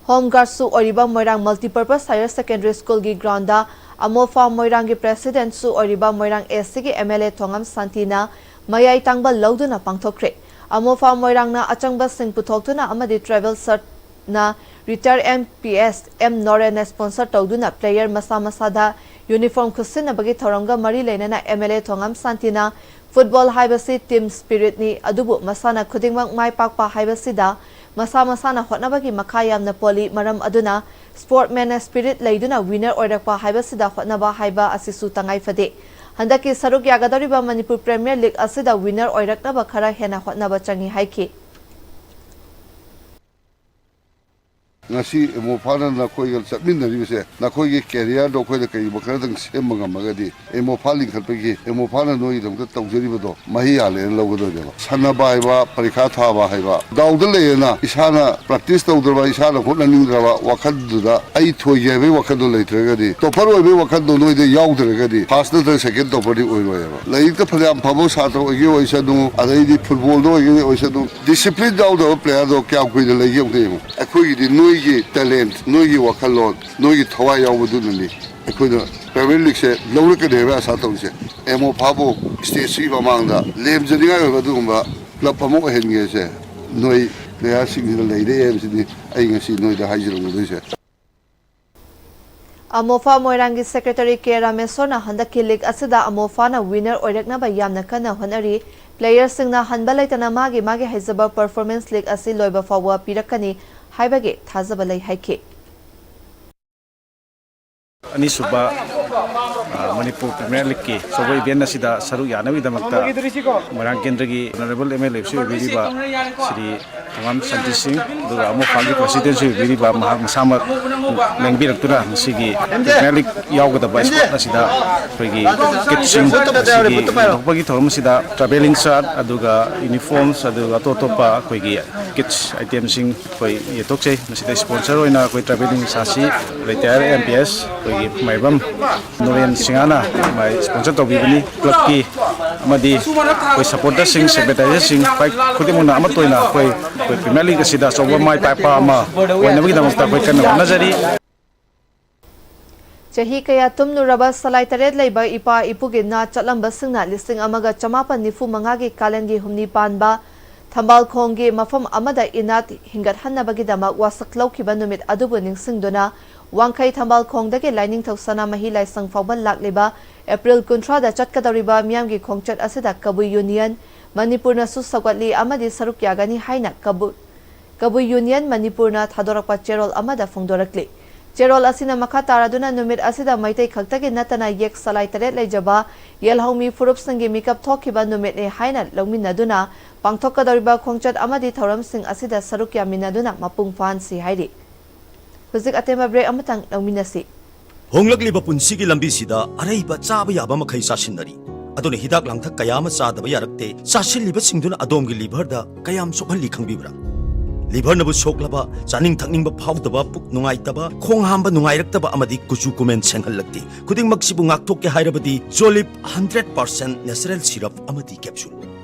home guardꯁꯨ ꯑꯣꯏꯔꯤꯕ ꯃꯣꯏꯔꯥꯡ Multipurpose Higher Secondary Schoolꯒꯤ groundꯗ ꯑꯃꯣꯐꯥ ꯃꯣꯏꯔꯥꯡꯒꯤ Presidentꯁꯨ ꯑꯣꯏꯔꯤꯕ ꯃꯣꯏꯔꯥꯡ ACꯒꯤ MLA ꯊꯣꯉꯝ ꯁꯥꯟꯇꯤꯅ ꯃꯌꯥꯏ ꯇꯥꯡꯕ ꯂꯧꯗꯨꯅ ꯄꯥꯡꯊꯣꯛꯈ꯭ꯔꯦ꯫ ꯑꯃꯣꯐꯥ ꯃꯣꯏꯔꯥꯡꯅ ꯑꯆꯪꯕꯁꯤꯡ ꯄꯨꯊꯣꯛꯇꯨꯅ ꯑꯃꯗꯤ travel shirt ꯅ retired MPS M ꯅꯣꯔꯦꯟꯅ sponsor ꯇꯧꯗꯨꯅ player ꯃꯁꯥ ꯃꯁꯥꯗ uniform ꯈꯨꯠꯁꯤꯟꯅꯕꯒꯤ ꯊꯧꯔꯝꯒ ꯃꯔꯤ ꯂꯩꯅꯅ MLA ꯊꯣꯉꯝ ꯁꯥꯟꯇꯤꯅ, "Football ꯍꯥꯏꯕꯁꯤ team spiritꯅꯤ, ꯑꯗꯨꯕꯨ ꯃꯁꯥꯟꯅ ꯈꯨꯗꯤꯡꯃꯛ ꯃꯥꯏ ꯄꯥꯛꯄ ꯍꯥꯏꯕꯁꯤꯗ ꯃꯁꯥ ꯃꯁꯥꯅ ꯍꯣꯠꯅꯕꯒꯤ ꯃꯈꯥ ꯌꯥꯝꯅ ꯄꯣꯜꯂꯤ, ꯃꯔꯝ ꯑꯗꯨꯅ sportman spirit ꯂꯩꯗꯨꯅ winner ꯑꯣꯏꯔꯛꯄ ꯍꯥꯏꯕꯁꯤꯗ ꯍꯣꯠꯅꯕ ꯍꯥꯏꯕ ꯑꯁꯤꯁꯨ ꯇꯉꯥꯏ ꯐꯗꯦ꯫ ꯍꯟꯗꯛꯀꯤ ꯁꯔꯨꯛ ꯌꯥꯒꯗꯧꯔꯤꯕ ꯃꯅꯤꯄꯨꯔ Premier League ꯑꯁꯤꯗ winner ꯑꯣꯏꯔꯛꯅꯕ ꯈꯔ ꯍꯦꯟꯅ ꯍꯣꯠꯅꯕ ꯆꯪꯏ" ꯍꯥꯏꯈꯤ꯫ ꯉꯁꯤ ꯑꯦꯃꯣꯐꯥꯅ ꯅꯈꯣꯏꯒ ꯆꯠꯃꯤꯟꯅꯔꯤꯕꯁꯦ, ꯅꯈꯣꯏꯒꯤ careerꯗꯣ ꯑꯩꯈꯣꯏꯅ ꯀꯔꯤꯒꯨꯝꯕ ꯈꯔꯗꯪ ꯁꯦꯝꯕ ꯉꯝꯃꯒꯗꯤ, ꯑꯦꯃꯣꯐꯥ ꯂꯤꯡꯈꯠꯄꯒꯤ, ꯑꯦꯃꯣꯐꯥꯅ ꯅꯣꯏꯒꯤꯗꯃꯛꯇ ꯇꯧꯖꯔꯤꯕꯗꯣ ꯃꯍꯩ ꯌꯥꯜꯂꯦꯅ ꯂꯧꯒꯗꯣꯏꯅꯦꯕ꯫ ꯁꯥꯟꯅꯕ ꯍꯥꯏꯕ, ꯄꯔꯤꯈꯥ ꯊꯥꯕ ꯍꯥꯏꯕ, ꯗꯥꯎꯗ ꯂꯩꯌꯦꯅ ꯏꯁꯥꯅ practice ꯇꯧꯗ꯭ꯔꯕ, ꯏꯁꯥꯅ ꯍꯣꯠꯅꯅꯤꯡꯗ꯭ꯔꯕ ꯋꯥꯈꯜꯗꯨꯗ, ꯑꯩ ꯊꯣꯏꯒꯦ ꯍꯥꯏꯕꯒꯤ ꯋꯥꯈꯜꯗꯣ ꯂꯩꯇ꯭ꯔꯒꯗꯤ, topper ꯑꯣꯏꯕꯒꯤ ꯋꯥꯈꯜꯗꯣ ꯅꯣꯏꯗ ꯌꯥꯎꯗ꯭ꯔꯒꯗꯤ, first ꯅꯠꯇ꯭ꯔꯒ second topperꯗꯤ ꯑꯣꯏꯔꯣꯏꯕ꯫ ꯂꯥꯏꯔꯤꯛꯇ ꯐꯅꯌꯥꯝ ꯐꯕ ꯁꯥꯇ꯭ꯔ ꯑꯣꯏꯒꯦ ꯑꯣꯏꯁꯅꯨ, ꯑꯗꯩꯗꯤ footballꯗ ꯑꯣꯏꯒꯦ ꯑꯣꯏꯁꯅꯨ, discipline ꯌꯥꯎꯗꯕ playerꯗꯣ ꯀꯌꯥꯝ ꯀꯨꯏꯅ ꯂꯩꯒꯦ ꯑꯃꯨꯛꯇ ꯌꯦꯡꯉꯨ꯫ ꯑꯩꯈꯣꯏꯒꯤꯗꯤ ꯅꯣꯏꯒꯤ talent, ꯅꯣꯏꯒꯤ ꯋꯥꯈꯜꯂꯣꯟ, ꯅꯣꯏꯒꯤ ꯊꯋꯥꯏ ꯌꯥꯎꯕꯗꯨꯅꯅꯤ ꯑꯩꯈꯣꯏꯅ Premier Leagueꯁꯦ ꯂꯧꯔꯛꯀꯅꯤ ꯍꯥꯏꯕ ꯑꯥꯁꯥ ꯇꯧꯔꯤꯁꯦ꯫ ꯑꯦꯃꯣꯐꯥꯕꯨ stateꯁꯤꯒꯤ ꯃꯃꯥꯡꯗ ꯂꯦꯝꯖꯅꯤꯡꯉꯥꯏ ꯑꯣꯏꯕ ꯑꯗꯨꯒꯨꯝꯕ club ꯑꯃ ꯑꯣꯏꯍꯟꯒꯦꯁꯦ ꯅꯣꯏ playerꯁꯤꯡꯁꯤꯅ ꯂꯩꯔꯦ ꯍꯥꯏꯕꯁꯤꯅꯤ ꯑꯩ ꯉꯁꯤ ꯅꯣꯏꯗ ꯍꯥꯏꯖꯔꯝꯒꯗꯣꯏꯁꯦ꯫ ꯑꯃꯣꯐꯥ ꯃꯣꯏꯔꯥꯡꯒꯤ secretary ꯀꯦ ꯔꯥꯃꯦꯁꯣꯔꯅ ꯍꯟꯗꯛꯀꯤ league ꯑꯁꯤꯗ ꯑꯃꯣꯐꯥꯅ winner ꯑꯣꯏꯔꯛꯅꯕ ꯌꯥꯝꯅ ꯀꯟꯅ ꯍꯣꯠꯅꯔꯤ꯫ Playerꯁꯤꯡꯅ ꯍꯟꯕ ꯂꯩꯇꯅ ꯃꯥꯒꯤ ꯃꯥꯒꯤ ꯍꯩꯖꯕ performance league ꯑꯁꯤ ꯂꯣꯏꯕ ꯐꯥꯎꯕ ꯄꯤꯔꯛꯀꯅꯤ ꯍꯥꯏꯕꯒꯤ ꯊꯥꯖꯕ ꯂꯩ ꯍꯥꯏꯈꯤ꯫ ꯑꯅꯤꯁꯨꯕ, ꯑ, ꯃꯅꯤꯄꯨꯔ Premier Leagueꯀꯤ ꯑꯆꯧꯕ event ꯑꯁꯤꯗ ꯁꯔꯨꯛ ꯌꯥꯅꯕꯒꯤꯗꯃꯛꯇ ꯃꯣꯏꯔꯥꯡ ꯀꯦꯟꯗ꯭ꯔꯒꯤ Honourable MLAꯁꯨ ꯑꯣꯏꯕꯤꯔꯤꯕ ꯁ꯭ꯔꯤ ꯊꯣꯉꯥꯝ ꯁꯥꯟꯇꯤ ꯁꯤꯡ, ꯑꯗꯨꯒ ꯑꯃꯣꯐꯥꯒꯤ Presidentꯁꯨ ꯑꯣꯏꯕꯤꯔꯤꯕ ꯃꯍꯥꯛ ꯃꯁꯥꯃꯛ ꯂꯦꯡꯕꯤꯔꯛꯇꯨꯅ ꯉꯁꯤꯒꯤ Premier League ꯌꯥꯎꯒꯗꯕ spot ꯑꯁꯤꯗ ꯑꯩꯈꯣꯏꯒꯤ kitꯁꯤꯡ ꯑꯁꯤꯒꯤ ꯌꯦꯟꯊꯣꯛꯄꯒꯤ ꯊꯧꯔꯝ ꯑꯁꯤꯗ travelling shirt, ꯑꯗꯨꯒ uniforms, ꯑꯗꯨꯒ ꯑꯇꯣꯞ ꯑꯇꯣꯞꯄ ꯑꯩꯈꯣꯏꯒꯤ kits itemꯁꯤꯡ ꯑꯩꯈꯣꯏ ꯌꯦꯟꯊꯣꯛꯆꯩ꯫ ꯃꯁꯤꯗ sponsor ꯑꯣꯏꯅ ꯑꯩꯈꯣꯏ travelling shirtꯁꯤ retire MPS ꯑꯩꯈꯣꯏꯒꯤ ꯃꯥꯏꯕꯝ ꯅꯣꯔꯦꯟ ꯁꯤꯡꯍꯅ ꯃꯥꯏ sponsor ꯇꯧꯕꯤꯕꯅꯤ꯫ Clubꯀꯤ ꯑꯃꯗꯤ ꯑꯩꯈꯣꯏ supporterꯁꯤꯡ, sympathizerꯁꯤꯡ, ꯈ꯭ꯋꯥꯏ ꯈꯨꯗꯤꯡꯃꯛꯅ ꯑꯃꯠꯇ ꯑꯣꯏꯅ ꯑꯩꯈꯣꯏ, ꯑꯩꯈꯣꯏ Premier League ꯑꯁꯤꯗ ꯑꯆꯧꯕ ꯃꯥꯏ ꯄꯥꯛꯄ ꯑꯃ ꯑꯣꯏꯅꯕꯒꯤꯗꯃꯛꯇ ꯑꯩꯈꯣꯏ ꯀꯟꯅ ꯍꯣꯠꯅꯖꯔꯤ꯫ ꯆꯍꯤ ꯀꯌꯥ ꯇꯨꯝꯂꯨꯔꯕ ꯁꯂꯥꯏ ꯇꯔꯦꯠ ꯂꯩꯕ ꯏꯄꯥ ꯏꯄꯨꯒꯤ ꯅꯥꯠ ꯆꯠꯂꯝꯕꯁꯤꯡꯅ ꯂꯤꯁꯤꯡ ꯑꯃꯒ ꯆꯃꯥꯄꯟ ꯅꯤꯐꯨ ꯃꯉꯥꯒꯤ ꯀꯥꯂꯦꯟꯒꯤ ꯍꯨꯝꯅꯤ ꯄꯥꯟꯕ ꯊꯝꯕꯥꯜ ꯈꯣꯡꯒꯤ ꯃꯐꯝ ꯑꯃꯗ ꯏꯅꯥꯠ ꯍꯤꯡꯒꯠꯍꯟꯅꯕꯒꯤꯗꯃꯛ ꯋꯥꯁꯛ ꯂꯧꯈꯤꯕ ꯅꯨꯃꯤꯠ ꯑꯗꯨꯕꯨ ꯅꯤꯡꯁꯤꯡꯗꯨꯅ ꯋꯥꯡꯈꯩ ꯊꯝꯕꯥꯜ ꯈꯣꯡꯗꯒꯤ ꯂꯥꯏꯅꯤꯡꯊꯧ ꯁꯅꯥꯃꯍꯤ ꯂꯥꯏꯁꯪ ꯐꯥꯎꯕ ꯂꯥꯛꯂꯤꯕ ꯑꯦꯄ꯭ꯔꯤꯜ ꯀꯨꯟꯊ꯭ꯔꯥꯗ ꯆꯠꯀꯗꯧꯔꯤꯕ ꯃꯤꯌꯥꯝꯒꯤ ꯈꯣꯡꯆꯠ ꯑꯁꯤꯗ ꯀꯕꯨꯏ Union ꯃꯅꯤꯄꯨꯔꯅꯁꯨ ꯁꯧꯒꯠꯂꯤ ꯑꯃꯗꯤ ꯁꯔꯨꯛ ꯌꯥꯒꯅꯤ ꯍꯥꯏꯅ ꯀꯕꯨ-, ꯀꯕꯨꯏ Union ꯃꯅꯤꯄꯨꯔꯅ ꯊꯥꯗꯣꯔꯛꯄ ꯆꯦꯔꯣꯜ ꯑꯃꯗ ꯐꯣꯡꯗꯣꯔꯛꯂꯤ꯫ ꯆꯦꯔꯣꯜ ꯑꯁꯤꯅ ꯃꯈꯥ ꯇꯥꯔꯗꯨꯅ ꯅꯨꯃꯤꯠ ꯑꯁꯤꯗ ꯃꯩꯇꯩ ꯈꯛꯇꯒꯤ ꯅꯠꯇꯅ ꯌꯦꯛ ꯁꯂꯥꯏ ꯇꯔꯦꯠ ꯂꯩꯖꯕ ꯌꯦꯜꯍꯧꯃꯤ ꯐꯨꯔꯨꯞꯁꯤꯡꯒꯤ ꯃꯤꯀꯞ ꯊꯣꯛꯈꯤꯕ ꯅꯨꯃꯤꯠꯅꯤ ꯍꯥꯏꯅ ꯂꯧꯃꯤꯟꯅꯗꯨꯅ ꯄꯥꯡꯊꯣꯛꯀꯗꯧꯔꯤꯕ ꯈꯣꯡꯆꯠ ꯑꯃꯗꯤ ꯊꯧꯔꯝꯁꯤꯡ ꯑꯁꯤꯗ ꯁꯔꯨꯛ ꯌꯥꯃꯤꯟꯅꯗꯨꯅ ꯃꯄꯨꯡ ꯐꯥꯍꯟꯁꯤ ꯍꯥꯏꯔꯤ꯫ ꯍꯧꯖꯤꯛ ꯑꯇꯦꯟꯕ break ꯑꯃꯇꯪ ꯂꯧꯃꯤꯟꯅꯁꯤ꯫ ꯍꯣꯡꯂꯛꯂꯤꯕ ꯄꯨꯟꯁꯤꯒꯤ ꯂꯝꯕꯤꯁꯤꯗ ꯑꯔꯩꯕ ꯆꯥꯕ ꯌꯥꯕ ꯃꯈꯩ ꯆꯥꯁꯤꯟꯅꯔꯤ꯫ ꯑꯗꯨꯅ ꯍꯤꯗꯥꯛ ꯂꯥꯡꯊꯛ ꯀꯌꯥ ꯑꯃ ꯆꯥꯗꯕ ꯌꯥꯔꯛꯇꯦ꯫ ꯆꯥꯁꯤꯜꯂꯤꯕꯁꯤꯡꯗꯨꯅ ꯑꯗꯣꯝꯒꯤ liverꯗ ꯀꯌꯥꯝ ꯁꯣꯛꯍꯜꯂꯤ ꯈꯪꯕꯤꯕ꯭ꯔꯥ? Liverꯅꯕꯨ ꯁꯣꯛꯂꯕ, ꯆꯥꯅꯤꯡ ꯊꯛꯅꯤꯡꯕ ꯐꯥꯎꯗꯕ, ꯄꯨꯛ ꯅꯨꯡꯉꯥꯏꯇꯕ, ꯈꯣꯡ ꯍꯥꯝꯕ ꯅꯨꯡꯉꯥꯏꯔꯛꯇꯕ ꯑꯃꯗꯤ ꯀꯨꯆꯨ ꯀꯨꯃꯦꯟ ꯁꯦꯡꯍꯜꯂꯛꯇꯦ꯫ ꯈꯨꯗꯤꯡꯃꯛꯁꯤꯕꯨ ꯉꯥꯛꯊꯣꯛꯀꯦ ꯍꯥꯏꯔꯕꯗꯤ Jolib hundred percent natural syrup ꯑꯃꯗꯤ capsule꯫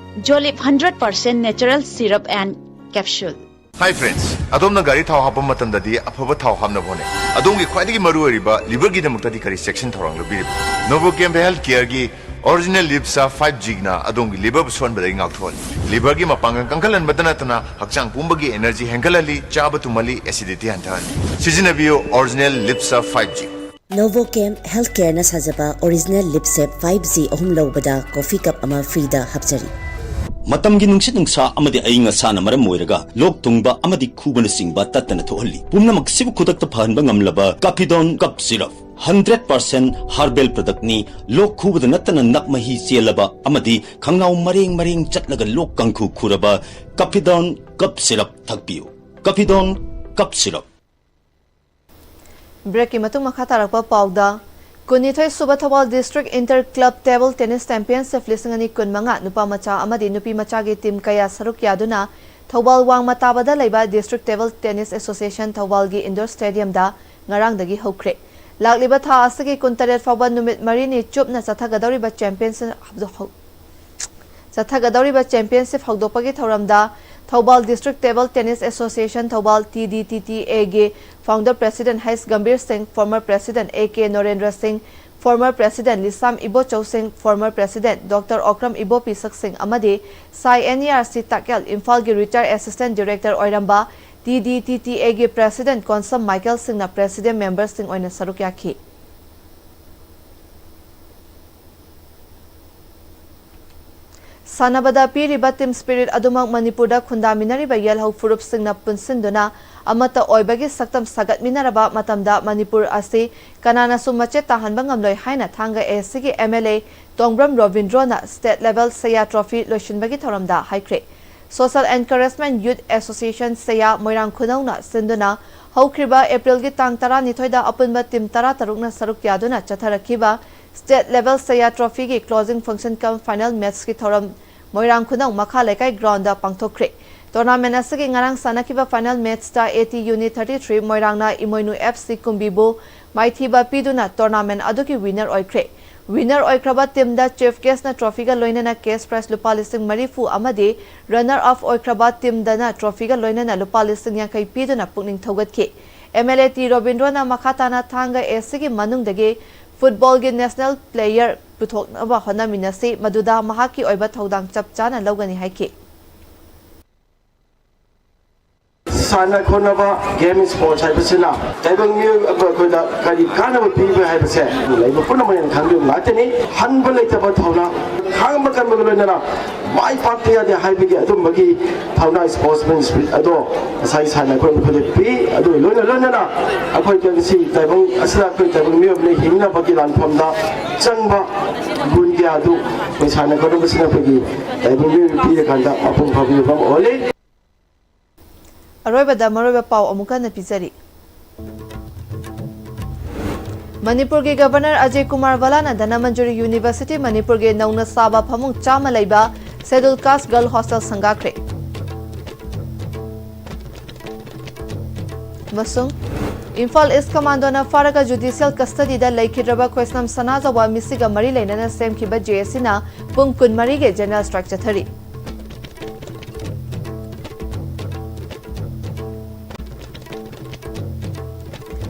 Jolib hundred percent natural syrup and capsule꯫ Hi friends, ꯑꯗꯣꯝꯅ ꯒꯥꯔꯤ ꯊꯥꯎ ꯍꯥꯞꯄ ꯃꯇꯝꯗꯗꯤ ꯑꯐꯕ ꯊꯥꯎ ꯍꯥꯞꯅꯕ ꯍꯣꯠꯅꯩ꯫ ꯑꯗꯣꯝꯒꯤ ꯈ꯭ꯋꯥꯏꯗꯒꯤ ꯃꯔꯨꯑꯣꯏꯔꯤꯕ liverꯒꯤꯗꯃꯛꯇꯗꯤ ꯀꯔꯤ ꯆꯦꯛꯁꯤꯟ ꯊꯧꯔꯥꯡ ꯂꯧꯕꯤꯔꯤꯕ? Novochem Health Careꯒꯤ Original Lip Sap five Gꯅ ꯑꯗꯣꯝꯒꯤ liverꯕꯨ ꯁꯣꯛꯍꯟꯕꯗꯒꯤ ꯉꯥꯛꯊꯣꯛꯍꯜꯂꯤ꯫ Liverꯒꯤ ꯃꯄꯥꯡꯒꯜ ꯀꯟꯈꯠꯍꯟꯕꯇ ꯅꯠꯇꯅ ꯍꯛꯆꯥꯡ ꯄꯨꯝꯕꯒꯤ energy ꯍꯦꯟꯒꯠꯍꯜꯂꯤ, ꯆꯥꯕ ꯇꯨꯝꯍꯜꯂꯤ, acidity ꯍꯟꯊꯍꯜꯂꯤ꯫ ꯁꯤꯖꯤꯟꯅꯕꯤꯌꯨ Original Lip Sap five G꯫ Novochem Health Careꯅ ꯁꯥꯖꯕ Original Lip Sap five G ꯑꯍꯨꯝ ꯂꯧꯕꯗ coffee cup ꯑꯃ freeꯗ ꯍꯥꯞꯆꯔꯤ꯫ ꯃꯇꯝꯒꯤ ꯅꯨꯡꯁꯤꯠ ꯅꯨꯡꯁꯥ ꯑꯃꯗꯤ ꯑꯏꯪ ꯑꯁꯥꯅ ꯃꯔꯝ ꯑꯣꯏꯔꯒ ꯂꯣꯛ ꯊꯨꯡꯕ ꯑꯃꯗꯤ ꯈꯨꯕꯅꯆꯤꯡꯕ ꯇꯠꯇꯅ ꯊꯣꯛꯍꯜꯂꯤ꯫ ꯄꯨꯝꯅꯃꯛꯁꯤꯕꯨ ꯈꯨꯗꯛꯇ ꯐꯍꯟꯕ ꯉꯝꯂꯕ Capidone Cough Syrup hundred percent herbal productꯅꯤ꯫ ꯂꯣꯛ ꯈꯨꯕꯗ ꯅꯠꯇꯅ ꯅꯞ ꯃꯍꯤ ꯆꯦꯜꯂꯕ ꯑꯃꯗꯤ ꯈꯪꯅꯥꯎ ꯃꯔꯦꯡ ꯃꯔꯦꯡ ꯆꯠꯂꯒ ꯂꯣꯛ ꯀꯥꯡꯈꯨ ꯈꯨꯔꯕ Capidone Cough Syrup ꯊꯛꯄꯤꯌꯨ꯫ Capidone Cough Syrup꯫ Breakꯀꯤ ꯃꯇꯨꯡ ꯃꯈꯥ ꯇꯥꯔꯛꯄ ꯄꯥꯎꯗ, ꯀꯨꯟꯅꯤꯊꯣꯏ ꯁꯨꯕ Thoubal District Inter Club Table Tennis Championship ꯂꯤꯁꯤꯡ ꯑꯅꯤ ꯀꯨꯟꯃꯉꯥ ꯅꯨꯄꯥ ꯃꯆꯥ ꯑꯃꯗꯤ ꯅꯨꯄꯤ ꯃꯆꯥꯒꯤ team ꯀꯌꯥ ꯁꯔꯨꯛ ꯌꯥꯗꯨꯅ ꯊꯧꯕꯥꯜ ꯋꯥꯡꯃ ꯇꯥꯕꯗ ꯂꯩꯕ District Table Tennis Association ꯊꯧꯕꯥꯜꯒꯤ indoor stadiumꯗ ꯉꯔꯥꯡꯗꯒꯤ ꯍꯧꯈ꯭ꯔꯦ꯫ ꯂꯥꯛꯂꯤꯕ ꯊꯥ ꯑꯁꯤꯒꯤ ꯀꯨꯟꯇꯔꯦꯠ ꯐꯥꯎꯕ ꯅꯨꯃꯤꯠ ꯃꯔꯤꯅꯤ ꯆꯨꯞꯅ ꯆꯠꯊꯒꯗꯧꯔꯤꯕ championship ꯆꯠꯊꯒꯗꯧꯔꯤꯕ championship ꯍꯧꯗꯣꯛꯄꯒꯤ ꯊꯧꯔꯝꯗ Thoubal District Table Tennis Association Thoubal, T D T T Aꯒꯤ founder president H Gambhir ꯁꯤꯡ, former president A K ꯅꯣꯔꯦꯟꯗ꯭ꯔ ꯁꯤꯡ, former president ꯂꯤꯁꯥꯝ ꯏꯕꯣꯆꯧ ꯁꯤꯡ, former president Doctor ꯑꯣꯀ꯭ꯔꯝ ꯏꯕꯣꯄꯤꯁꯛ ꯁꯤꯡ ꯑꯃꯗꯤ ꯁꯥꯏ N E R C ꯇꯥꯛꯌꯦꯜ, ꯏꯝꯐꯥꯜꯒꯤ retired assistant director ꯑꯣꯏꯔꯝꯕ T D T T Aꯒꯤ president Konsam Michael ꯁꯤꯡꯅ president member ꯁꯤꯡ ꯑꯣꯏꯅ ꯁꯔꯨꯛ ꯌꯥꯈꯤ꯫ ꯁꯥꯟꯅꯕꯗ ꯄꯤꯔꯤꯕ team spirit ꯑꯗꯨꯃꯛ ꯃꯅꯤꯄꯨꯔꯗ ꯈꯨꯟꯗꯥꯃꯤꯟꯅꯔꯤꯕ ꯌꯦꯜꯍꯧ ꯐꯨꯔꯨꯞꯁꯤꯡꯅ ꯄꯨꯟꯁꯤꯟꯗꯨꯅ ꯑꯃꯠꯇ ꯑꯣꯏꯕꯒꯤ ꯁꯛꯇꯝ ꯁꯥꯒꯠꯃꯤꯟꯅꯔꯕ ꯃꯇꯝꯗ ꯃꯅꯤꯄꯨꯔ ꯑꯁꯤ ꯀꯅꯥꯅꯁꯨ ꯃꯆꯦꯠ ꯇꯥꯍꯟꯕ ꯉꯝꯂꯣꯏ ꯍꯥꯏꯅ ꯊꯥꯡꯒ A Cꯒꯤ M L A Tongbram ꯔꯣꯕꯤꯟꯗ꯭ꯔꯣꯅ state level ꯁꯌꯥ trophy ꯂꯣꯏꯁꯤꯟꯕꯒꯤ ꯊꯧꯔꯝꯗ ꯍꯥꯏꯈ꯭ꯔꯦ꯫ Social Encouragement Youth Association ꯁꯦꯌꯥ ꯃꯣꯏꯔꯥꯡ ꯈꯨꯅꯧꯅ ꯁꯤꯟꯗꯨꯅ ꯍꯧꯈ꯭ꯔꯤꯕ ꯑꯦꯄ꯭ꯔꯤꯜꯒꯤ ꯇꯥꯡ ꯇꯔꯥꯅꯤꯊꯣꯏꯗ ꯑꯄꯨꯟꯕ team ꯇꯔꯥꯇꯔꯨꯛꯅ ꯁꯔꯨꯛ ꯌꯥꯗꯨꯅ ꯆꯠꯊꯔꯛꯈꯤꯕ state level ꯁꯦꯌꯥ trophyꯒꯤ closing function cum final matchꯀꯤ ꯊꯧꯔꯝ ꯃꯣꯏꯔꯥꯡ ꯈꯨꯅꯧ ꯃꯈꯥ ꯂꯩꯀꯥꯏ groundꯗ ꯄꯥꯡꯊꯣꯛꯈ꯭ꯔꯦ꯫ Tournament ꯑꯁꯤꯒꯤ ꯉꯔꯥꯡ ꯁꯥꯟꯅꯈꯤꯕ final matchꯇ AT Unit thirty three ꯃꯣꯏꯔꯥꯡꯅ Imoinu FC ꯀꯨꯝꯕꯤꯕꯨ ꯃꯥꯏꯊꯤꯕ ꯄꯤꯗꯨꯅ tournament ꯑꯗꯨꯒꯤ winner ꯑꯣꯏꯈ꯭ꯔꯦ꯫ Winner ꯑꯣꯏꯈ꯭ꯔꯕ teamꯗ chief guestꯅ trophyꯒ ꯂꯣꯏꯅꯅ cash prize ꯂꯨꯄꯥ ꯂꯤꯁꯤꯡ ꯃꯔꯤꯐꯨ ꯑꯃꯗꯤ runner up ꯑꯣꯏꯈ꯭ꯔꯕ teamꯗꯅ trophyꯒ ꯂꯣꯏꯅꯅ ꯂꯨꯄꯥ ꯂꯤꯁꯤꯡ ꯌꯥꯡꯈꯩ ꯄꯤꯗꯨꯅ ꯄꯨꯛꯅꯤꯡ ꯊꯧꯒꯠꯈꯤ꯫ MLA ꯇꯤ ꯔꯣꯕꯤꯟꯗ꯭ꯔꯣꯅ ꯃꯈꯥ ꯇꯥꯅ ꯊꯥꯡꯒ ACꯒꯤ ꯃꯅꯨꯡꯗꯒꯤ footballꯒꯤ national player ꯄꯨꯊꯣꯛꯅꯕ ꯍꯣꯠꯅꯃꯤꯟꯅꯁꯤ, ꯃꯗꯨꯗ ꯃꯍꯥꯛꯀꯤ ꯑꯣꯏꯕ ꯊꯧꯗꯥꯡ ꯆꯞ ꯆꯥꯅ ꯂꯧꯒꯅꯤ ꯍꯥꯏꯈꯤ꯫ ꯁꯥꯟꯅ ꯈꯣꯠꯅꯕ, game sports ꯍꯥꯏꯕꯁꯤꯅ ꯇꯥꯏꯕꯪ ꯃꯤꯑꯣꯏ ꯑꯩꯈꯣꯏꯗ ꯀꯔꯤ ꯀꯥꯟꯅꯕ ꯄꯤꯕ ꯍꯥꯏꯕꯁꯦ ꯂꯩꯕ ꯄꯨꯝꯅꯃꯛꯅ ꯈꯪꯕꯤꯕ ꯉꯥꯛꯇꯅꯤ꯫ ꯍꯟꯕ ꯂꯩꯇꯕ ꯊꯧꯅꯥ, ꯈꯥꯡꯕ ꯀꯟꯕꯒ ꯂꯣꯏꯅꯅ ꯃꯥꯏ ꯄꯥꯛꯄ ꯌꯥꯗꯦ ꯍꯥꯏꯕꯒꯤ ꯑꯗꯨꯝꯕꯒꯤ ꯊꯧꯅꯥ, sportsman spirit ꯑꯗꯣ ꯉꯁꯥꯏ ꯁꯥꯟꯅ ꯈꯣꯠꯅꯕ ꯑꯩꯈꯣꯏꯗ ꯄꯤ꯫ ꯑꯗꯨꯒ ꯂꯣꯏꯅ ꯂꯣꯏꯅꯅ ꯑꯩꯈꯣꯏ ꯉꯁꯤ ꯇꯥꯏꯕꯪ ꯑꯁꯤꯗ ꯑꯩꯈꯣꯏ ꯇꯥꯏꯕꯪ ꯃꯤꯑꯣꯏꯕꯅ ꯍꯤꯡꯅꯕꯒꯤ ꯂꯥꯟꯐꯝꯗ ꯆꯪꯕ ꯒꯨꯟ ꯀꯌꯥ ꯑꯗꯨ ꯑꯩꯈꯣꯏ ꯁꯥꯟꯅ ꯈꯣꯠꯅꯕꯁꯤꯅ ꯑꯩꯈꯣꯏꯒꯤ ꯇꯥꯏꯕꯪ ꯃꯤꯑꯣꯏꯕ ꯄꯤꯔꯀꯥꯟꯗ ꯃꯄꯨꯡ ꯐꯥꯕ ꯃꯤꯑꯣꯏꯕ ꯑꯃ ꯑꯣꯜꯂꯤ꯫ ꯑꯔꯣꯏꯕꯗ ꯃꯔꯨꯑꯣꯏꯕ ꯄꯥꯎ ꯑꯃꯨꯛ ꯍꯟꯅ ꯄꯤꯖꯔꯤ꯫ ꯃꯅꯤꯄꯨꯔꯒꯤ Governor ꯑꯖꯌ ꯀꯨꯃꯥꯔ ꯚꯜꯂꯥꯅ ꯙꯅꯃꯟꯖꯨꯔꯤ University ꯃꯅꯤꯄꯨꯔꯒꯤ ꯅꯧꯅ ꯁꯥꯕ ꯐꯃꯨꯡ ꯆꯥꯝꯃ ꯂꯩꯕ Scheduled Caste Girl Hostel ꯁꯪꯒꯥꯈ꯭ꯔꯦ꯫ ꯑꯃꯁꯨꯡ ꯏꯝꯐꯥꯜ East Commandoꯅ ꯐꯥꯔꯒ judicial custodyꯗ ꯂꯩꯈꯤꯗ꯭ꯔꯕ ꯈꯣꯏꯁꯅꯝ ꯁꯅꯥꯖꯥꯎꯕ ꯃꯤꯁꯤꯒ ꯃꯔꯤ ꯂꯩꯅꯅ ꯁꯦꯝꯈꯤꯕ JACꯅ ꯄꯨꯡ ꯀꯨꯟꯃꯔꯤꯒꯤ general strike ꯆꯠꯊꯔꯤ꯫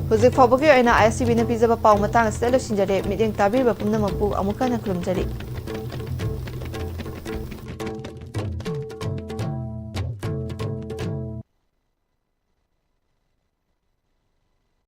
ꯍꯧꯖꯤꯛ ꯐꯥꯎꯕꯒꯤ ꯑꯣꯏꯅ ISTVꯅ ꯄꯤꯖꯕ ꯄꯥꯎ ꯃꯇꯥꯡ ꯑꯁꯤꯗ ꯂꯣꯏꯁꯤꯟꯖꯔꯦ꯫ ꯃꯤꯠꯌꯦꯡ ꯇꯥꯕꯤꯔꯤꯕ ꯄꯨꯝꯅꯃꯛꯄꯨ ꯑꯃꯨꯛ ꯍꯟꯅ ꯈꯨꯔꯨꯝꯖꯔꯤ꯫